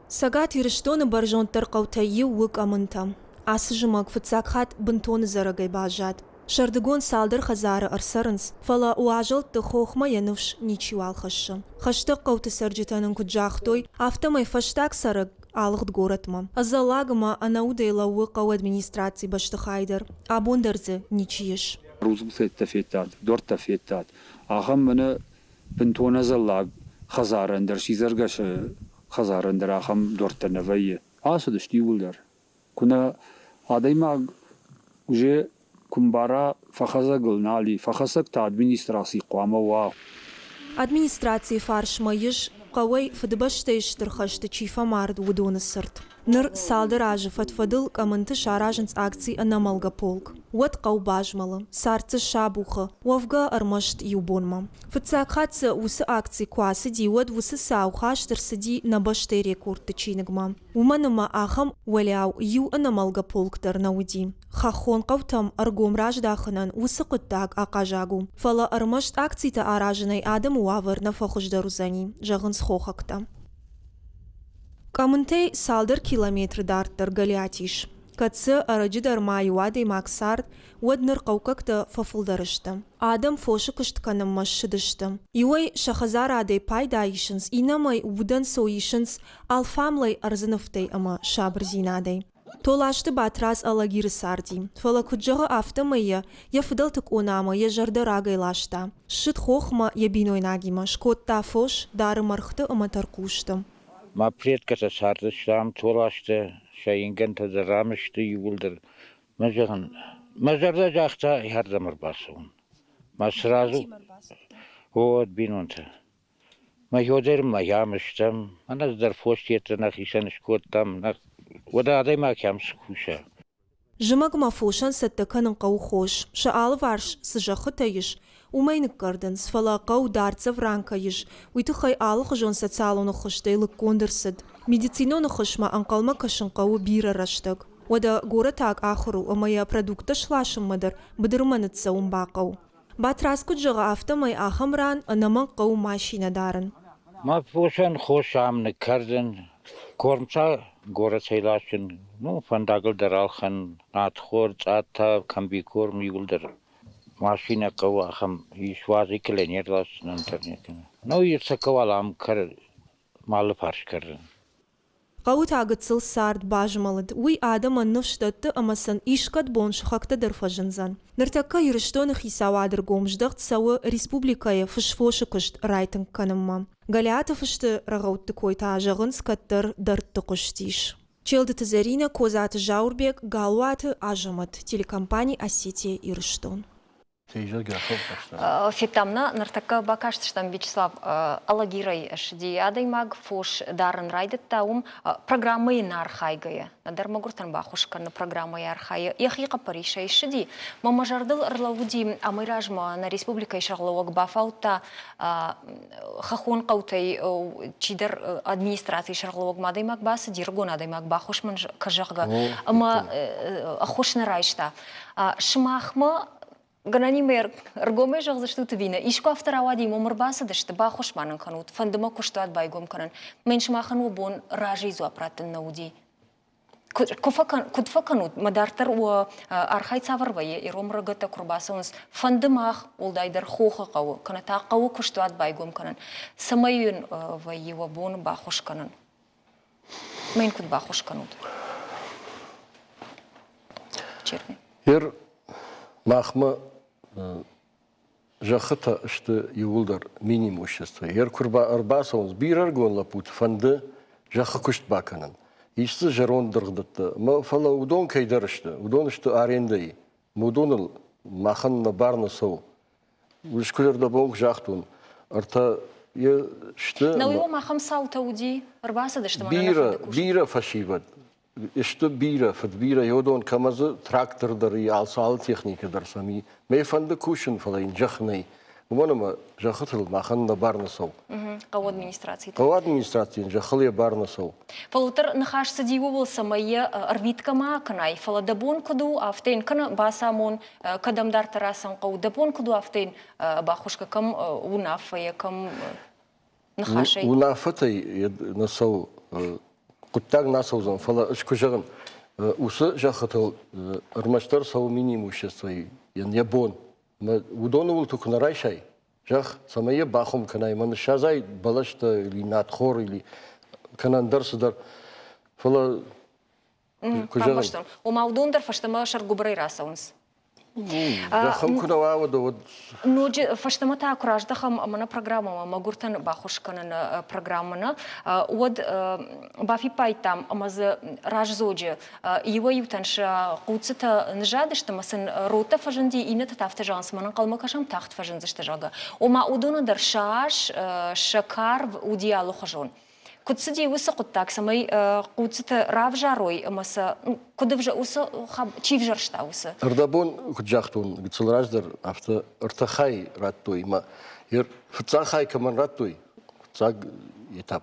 [SPEAKER 4] Цӕгат Ирыстоны бӕрзонддӕр хъӕутӕй иу у Къӕмынтӕ. Ацы зымӕг фыццаг хатт бынтон ӕдзӕрӕгӕй баззад. Сӕрдыгон цалдӕр хӕдзары ӕрцӕрынц, фӕлӕ уазӕлтты хохмӕ йӕ ныфс ничиуал хӕссы. Хӕстӕг хъӕуты цӕрджытӕ нын куыд загътой, афтӕмӕй фӕстаг цӕрӕг алыгъд горӕтмӕ. Ӕдзӕллаг ӕмӕ ӕнӕудӕй лӕууы хъӕуы администрацийы бӕстыхай дӕр. Абон дӕр дзы ничи ис.
[SPEAKER 14] Рудзгуытӕ федтат, дуӕрттӕ федтат. Ахӕм мӕнӕ бынтон ӕдзӕллаг хӕдзарӕн дӕр, сидзӕргӕсы хӕдзарӕн дӕр ахӕм дуӕрттӕ нӕ вӕййы. Ацыдысты иууылдӕр. Куынӕ адӕймаг уже куы мбара, фӕхӕцӕгыл нал и, фӕхӕцӕг та администраци хъуамӕ уа.
[SPEAKER 4] Администрацийы фарсмӕ ис, хъӕуӕй Фыдыбӕстӕйы Стыр хӕсты чи фӕмард, уыдоны цырт. Ныр цалдӕр азы фӕд-фӕдыл Къӕмынты саразынц акци Ӕнӕмӕлгӕ полк. Уӕд хъӕу базмӕлы, цард дзы сабухы, уӕвгӕ ӕрмӕст иу бонмӕ. Фыццаг хатт дзы уыцы акци куы ацыди, уӕд уыцы цау хаст ӕрцыди нӕ бӕстӕйы рекордты чиныгмӕ. Уымӕн ӕмӕ ахӕм уӕлиау иу ӕнӕмӕлгӕ полк дӕр нӕ уыди. Хӕххон хъӕутӕм ӕргом раздахынӕн уыцы хъуыддаг ахъазаг у. Фӕлӕ ӕрмӕст акцитӕ аразынӕй адӕмы уавӕр нӕ фӕхуыздӕр уыдзӕни, зӕгъынц хохӕгтӕ. Къӕмынтӕй цалдӕр километры дарддӕр Гӕлиат ис. Кӕд дзы ӕрӕджы дӕр ма иу адӕймаг цард, уӕд ныр хъӕуккӕгтӕ фӕфылдӕр сты. Адӕм фосы куыст кӕнынмӕ ссыдысты. Иуӕй сӕ хӕдзарадӕй пайда исынц, иннӕмӕй удӕнцой исынц алфамлай ӕрдзы нывтӕй ӕмӕ сабырдзинадӕй. Толасты Батрадз Алагиры царди, фӕлӕ куыд зӕгъы, афтӕмӕй йӕ йӕ фыдӕлты къонамӕ йӕ зӕрдӕ рагӕй ласта. Ссыд хохмӕ йӕ бинойнагимӕ, скодта фос, дары мӕргъты ӕмӕ тӕрхъусты.
[SPEAKER 15] Мӕ предкӕтӕ цардысты ам Толасты, сӕ ингӕнтӕ дӕр ам сты иууылдӕр. Мӕ зӕгъын, мӕ зӕрдӕ загъта ардӕм ӕрбацӕуын. Мӕ сразу о, бинонтӕ. Мӕ дӕр ма ам стӕм, ӕнӕ дӕр фос нӕхицӕн скодтам, уӕдӕ адӕймаг кӕм цы куса.
[SPEAKER 4] Зымӕгмӕ фосӕн цӕттӕ кӕнын хъӕуы хос. Сӕ алыварс цы зӕххытӕ ис, уымӕй ныккӕрдынц, фӕлӕ хъӕу дӕрддзӕф ран кӕй ис, уый тыххӕй алыхуызон социалон ӕххуыстӕй лыггонд ӕрцыд. Медицинон ӕххуысмӕ ӕнхъӕлмӕ кӕсын хъӕуы бирӕ рӕстӕг. Уӕдӕ горӕтаг ахуыр у ӕмӕ йӕ продукттӕ сласынмӕ дӕр быдырмӕ ныццӕуын бахъӕуы. Батрадз куыд зӕгъы, афтӕмӕй ахӕм ран ӕнӕмӕнг хъӕуы машинӕ дарын.
[SPEAKER 15] Мӕ фосӕн хос ам ныккӕрдын, корм та горӕтӕй ласын, ну, фӕндагыл дӕр ӕлхӕн, надхор, цъата, комбикорм иууылдӕр. Машинӕ хъӕуы ахӕм, ис уазикыл не рласдзынӕн интернеты. Ну, ӕрцӕкӕ уал ам кӕр, малы фарс кӕрдын.
[SPEAKER 4] Хъӕуы та гыццыл цард базмӕлыд, уый адӕмӕн ныфс дӕтты ӕмӕ сын искӕд бон сыхӕгтӕ дӕр фӕзындзӕн. Ныртӕккӕ Ирыстоны хицауады ргом здӕхт цӕуы республикӕйы фысфосы куыст райтынг кӕнынмӕ. Гӕлиаты фысты рӕгъӕутты кой та зӕгъынц кӕддӕр дӕрдты хъуыстис. Челдыты Зӕринӕ, Козаты Зауырбег, Галуаты Азӕмӕт, телекомпани Осетия-Ирыстон.
[SPEAKER 1] Федтам нӕ, ныртӕккӕ бакастыстӕм Вячеслав Алагирӕй ссыди адӕймаг, фос дарын райдыдта уым программӕйы нӕ архайгӕйӕ. Нӕдӕр мӕгуыртӕн баххуыс кӕныны программӕйы архайы. Йӕхи хъӕппӕрисӕй ссыди. Мӕ мӕ зӕрдыл ӕрлӕууыди амӕй размӕ нӕ республикӕйы сӕргълӕууӕг бафаудта хӕххон хъӕутӕй чидӕр администрацийы сӕргълӕууӕгмӕ адӕймаг бацыди, ӕрыгон адӕймаг баххуыс мын кӕ, зӕгъгӕ, ӕмӕ ӕххуыс нӕ райста. Сымахмӕ. Гӕнӕнимӕ ӕргомӕй зӕгъдзыстут ӕви нӕ? Искуы афтӕ рауади, мом ӕрбацыдысты, баххуыс ма нын кӕнут, фӕнды мӕ куыстуат байгом кӕнын. Мӕн сымахӕн уӕ бон разыйы дзуапп раттын нӕ уыди. Куыд фӕкӕнут, мӕ дарддӕр уӕ архайд цавӕр вӕййы, ирон рӕгӕттӕ куы рбацӕуынц, фӕнды мах, уӕлдайдӕр хохы хъӕуы, кӕнӕ та хъӕуы куыстуат байгом кӕнын, цӕмӕй уын вӕййы уӕ бон баххуыс кӕнын? Мӕн куыд баххуыс кӕнут? Чермен.
[SPEAKER 2] Ер махмӕ зӕххытӕ сты иууылдӕр минимущество. Ер куы ӕрбацӕуынц бирӕ ӕрыгон лӕппуты фӕнды зӕххы куыст бакӕнын. Ис дзы зӕронд дыргъдӕттӕ, фӕлӕ уыдон кӕйдӕр сты, уыдон сты арендӕйы. Уыдоныл махӕн нӕ бар нӕ цӕуы. Искуы зӕрдӕбон куы загътон, ӕртӕ йе сты.
[SPEAKER 1] Науиуӕм ахӕм цаутӕ уыди, ӕрбацыдысты мӕнӕ
[SPEAKER 2] Бирӕ, бирӕ фӕсивӕд сты бирӕ, фыдбирӕ, йодон кӕмӕ дзы трактор дӕр и, алцы алы техникӕ дӕр сӕм и. Мӕ фӕнды кусын, фӕлӕ йын зӕхх нӕй. Уымӕн ӕмӕ зӕххытыл махӕн нӕ бар нӕ цӕуы.
[SPEAKER 1] Хъӕуы администрацийы.
[SPEAKER 2] Хъӕуы администрацийӕн зӕххыл йӕ бар нӕ цӕуы.
[SPEAKER 1] Фӕлӕ уӕддӕр ныхас цыди ууыл, цӕмӕй йӕ ӕрвитгӕ ма акӕнай, фӕлӕ дӕ бон куыд у, афтӕ йын кӕнӕ бацамон, кӕдӕмдӕрты рацӕуын хъӕуы, дӕ бон куыд у, афтӕ йын баххуыс кӕ, кӕм уынаффӕйӕ, кӕм ныхасӕй.
[SPEAKER 2] Уынаффӕтӕй нӕ цӕуы, хъуыддаг нӕ цӕудзӕн, фӕлӕ ӕз куы зӕгъын, уыцы зӕххытыл ӕрмӕстдӕр цӕуы минимуществойы йӕ бон. Уыдоны уылты куы нӕ райсай, зӕгъ, цӕмӕй йӕ бахуым кӕнай, мӕ ныссадзай бӕлӕстӕ или надхор или кӕнӕ ӕндӕр цыдӕр. Фӕлӕ куы зӕгъын.
[SPEAKER 1] Ома уыдон дӕр фӕстӕмӕ сӕргуыбырӕй рацӕуынц.
[SPEAKER 2] Зӕххыл куы нӕ уа, уӕд уӕд
[SPEAKER 1] Ноджы фӕстӕмӕ та куы раздӕхӕм ӕмӕ нӕ программӕмӕ мӕгуыртӕн баххуыс кӕныны программӕ, уӕд бафиппайдтам ӕмӕ дзы раздзоджы Иуӕй-иутӕн сӕ хъуццытӕ ныззадысты ӕмӕ сын родтӕ фӕзынди, иннӕтӕ та афтӕ зӕгъынц, мӕн ӕнхъӕлмӕ кӕсӕм, тагъд фӕзындзысты, зӕгъгӕ. Ома уыдонӕн дӕр сӕ ас, сӕ кар уыди алыхуызон. Куыд цыди уыцы хъуыддаг, цӕмӕй хъуццытӕ равзарой ӕмӕ сӕ куыд уыцы чи взӕрста уыцы?
[SPEAKER 2] Ӕрдӕбон, куыд загътон, гыццыл раздӕр, афтӕ ӕртӕ хай радтой ӕмӕ фыццаг хай кӕмӕн радтой, фыццаг этап,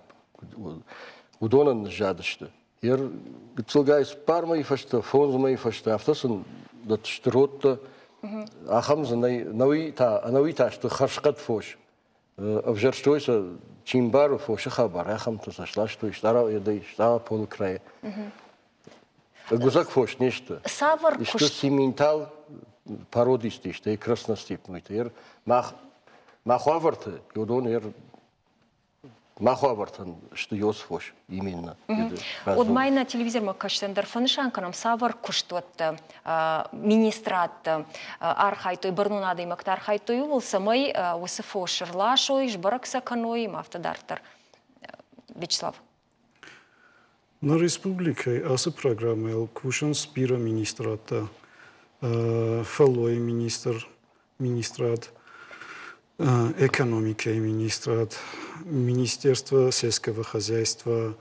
[SPEAKER 2] уыдонӕн ныззадысты. Йе гыццылгай цыппар мӕйы фӕстӕ, фондз мӕйы фӕстӕ, афтӕ сын дӕтты родтӕ. Ахӕм дзы нӕй, ӕнӕуи та, ӕнӕуи та сты хӕрзхъӕд фос. Ӕвзӕрстой сӕ, чи мбары фосы хабар, ахӕмтӕ сӕ сластой Стъараполы крайы. Ӕгуыдзӕг фос не сты.
[SPEAKER 1] Цавӕр
[SPEAKER 2] куыст? Сты симментал породистые, стӕй красностепной. Мах, мах уавӕрты, уыдон Мах уавӕртӕн сты Иосифос именно.
[SPEAKER 1] Уӕд ма нӕ телевизормӕ кӕсдзӕн дӕр фӕнысан кӕнӕм, цавӕр куыстуӕттӕ, министрадтӕ архайдтой, бӕрнон адӕймӕгтӕ архайдтой ууыл, цӕмӕй уыцы фос ӕрласой, сбӕрӕг сӕ кӕной ӕмӕ афтӕ дарддӕр. Вячеслав.
[SPEAKER 8] Нӕ республикӕйы ацы программӕйыл кусынц бирӕ министрадтӕ. Фӕллойы министр, министрад, экономикӕйы министрад, Министерство сельского хозяйства,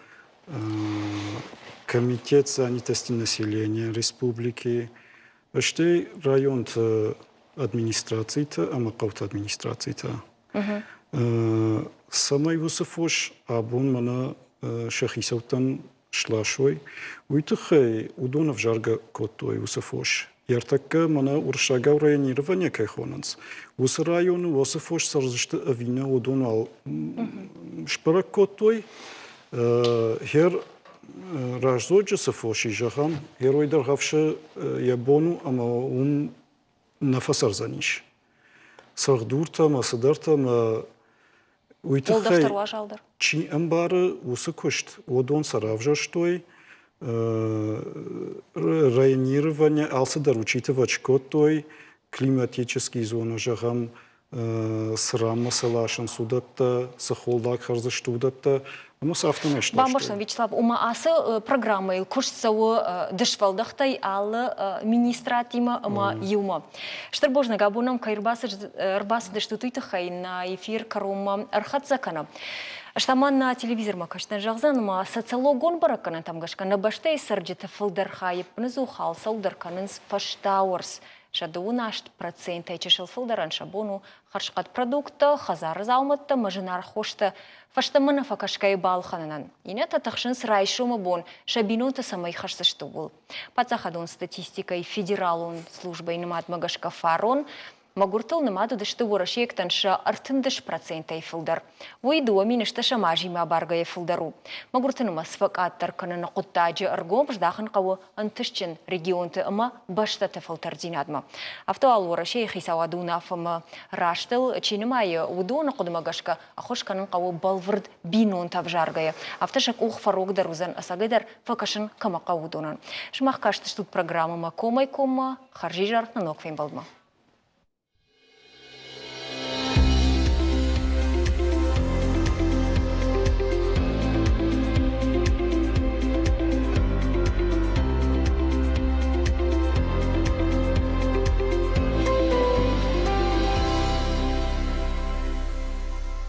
[SPEAKER 8] Комитет занятости населения республики, стӕй районты администрациты ӕмӕ хъӕуты администрацитӕ. Цӕмӕй уыцы фос абон мӕнӕ сӕ хицӕуттӕн сласой, уый тыххӕй уыдон ӕвзаргӕ кодтой уыцы фос. Ӕртӕккӕ мӕнӕ уырыссагау районирование кӕй хонынц, уыцы районы уыцы фос цӕрдзысты ӕви нӕ, уыдон уал сбӕрӕг кодтой. Хер раздзоджы цы фос и, зӕгъӕм, герой дӕргъӕвсы йӕ бон у ӕмӕ уым нӕ фӕцӕрдзӕнис. Цӕлхдуртӕ ӕмӕ цыдӕртӕ ӕмӕ уый тыххӕй чи ӕмбары уыцы куыст, уыдон сӕ равзӕрстой, районирование алцыдӕр учитывать кодтой, климатический зона, зӕгъӕм, цы ранмӕ сӕ ласынц, уыдӕттӕ, цы холлаг хӕрдзысты, уыдӕттӕ. Ӕмӕ сӕ афтӕмӕй сластой.
[SPEAKER 1] Бамбӕрстон, Вячеслав, ома ацы программӕйыл куыст цӕуы дысфӕлдӕхтӕй алы министрадтимӕ ӕмӕ иумӕ. Стыр бузныг, абон нӕм кӕй ӕрбацыдыстут, уый тыххӕй нӕ эфир кӕронмӕ ӕрхӕццӕ кӕнӕм. Стӕ ма нӕ телевизормӕ кӕсдӕн зӕгъдзӕн, ӕмӕ социологон бӕрӕггӕнӕнтӕм гӕсгӕ нӕ бӕстӕйы цӕрджыты фылдӕр хай ӕппынӕдзух алцӕуыл дӕр кӕнынц фӕстауӕрц. Сӕ дыууын аст процентӕй чысыл фылдӕрӕн сӕ бон у хӕрзхъӕд продукттӕ, хӕдзары дзаумӕттӕ ӕмӕ зынаргъ хостӕ фӕстӕмӕ нӕ фӕкӕсгӕйӕ балхӕнынӕн. Иннӕтӕ тыхсынц райсомы бон сӕ бинонты цӕмӕй хӕсдзысты, ууыл. Паддзахадон статистикӕйы федералон службӕйы нымадмӕ гӕсгӕ фарон Мӕгуыртыл нымад уыдысты уӕрӕсейӕгтӕн сӕ 13 процентӕй фылдӕр. Уый 2000 стӕсӕм азимӕ абаргӕйӕ фылдӕр у. Мӕгуырты нымӕц фӕкъаддӕр кӕныны хъуыддаджы ӕргом здахын хъӕуы ӕнтыстджын регионты ӕмӕ бӕстӕты фӕлтӕрддзинадмӕ. Афтӕ уал Уӕрӕсейы хицауады уынаффӕмӕ растыл чи нымайы, уыдоны хъуыдымӕ гӕсгӕ ӕххуыс кӕнын хъӕуы бӕлвырд бинонтӕ ӕвзаргӕйӕ. Афтӕ сӕ къух фӕрогдӕр уыдзӕн ӕцӕгӕйдӕр фӕкӕсын кӕмӕ хъӕуы, уыдонӕн. Сымах кастыстут программӕмӕ комӕй-коммӕ. Хӕрзизӕр нӕ ног фембӕлдмӕ.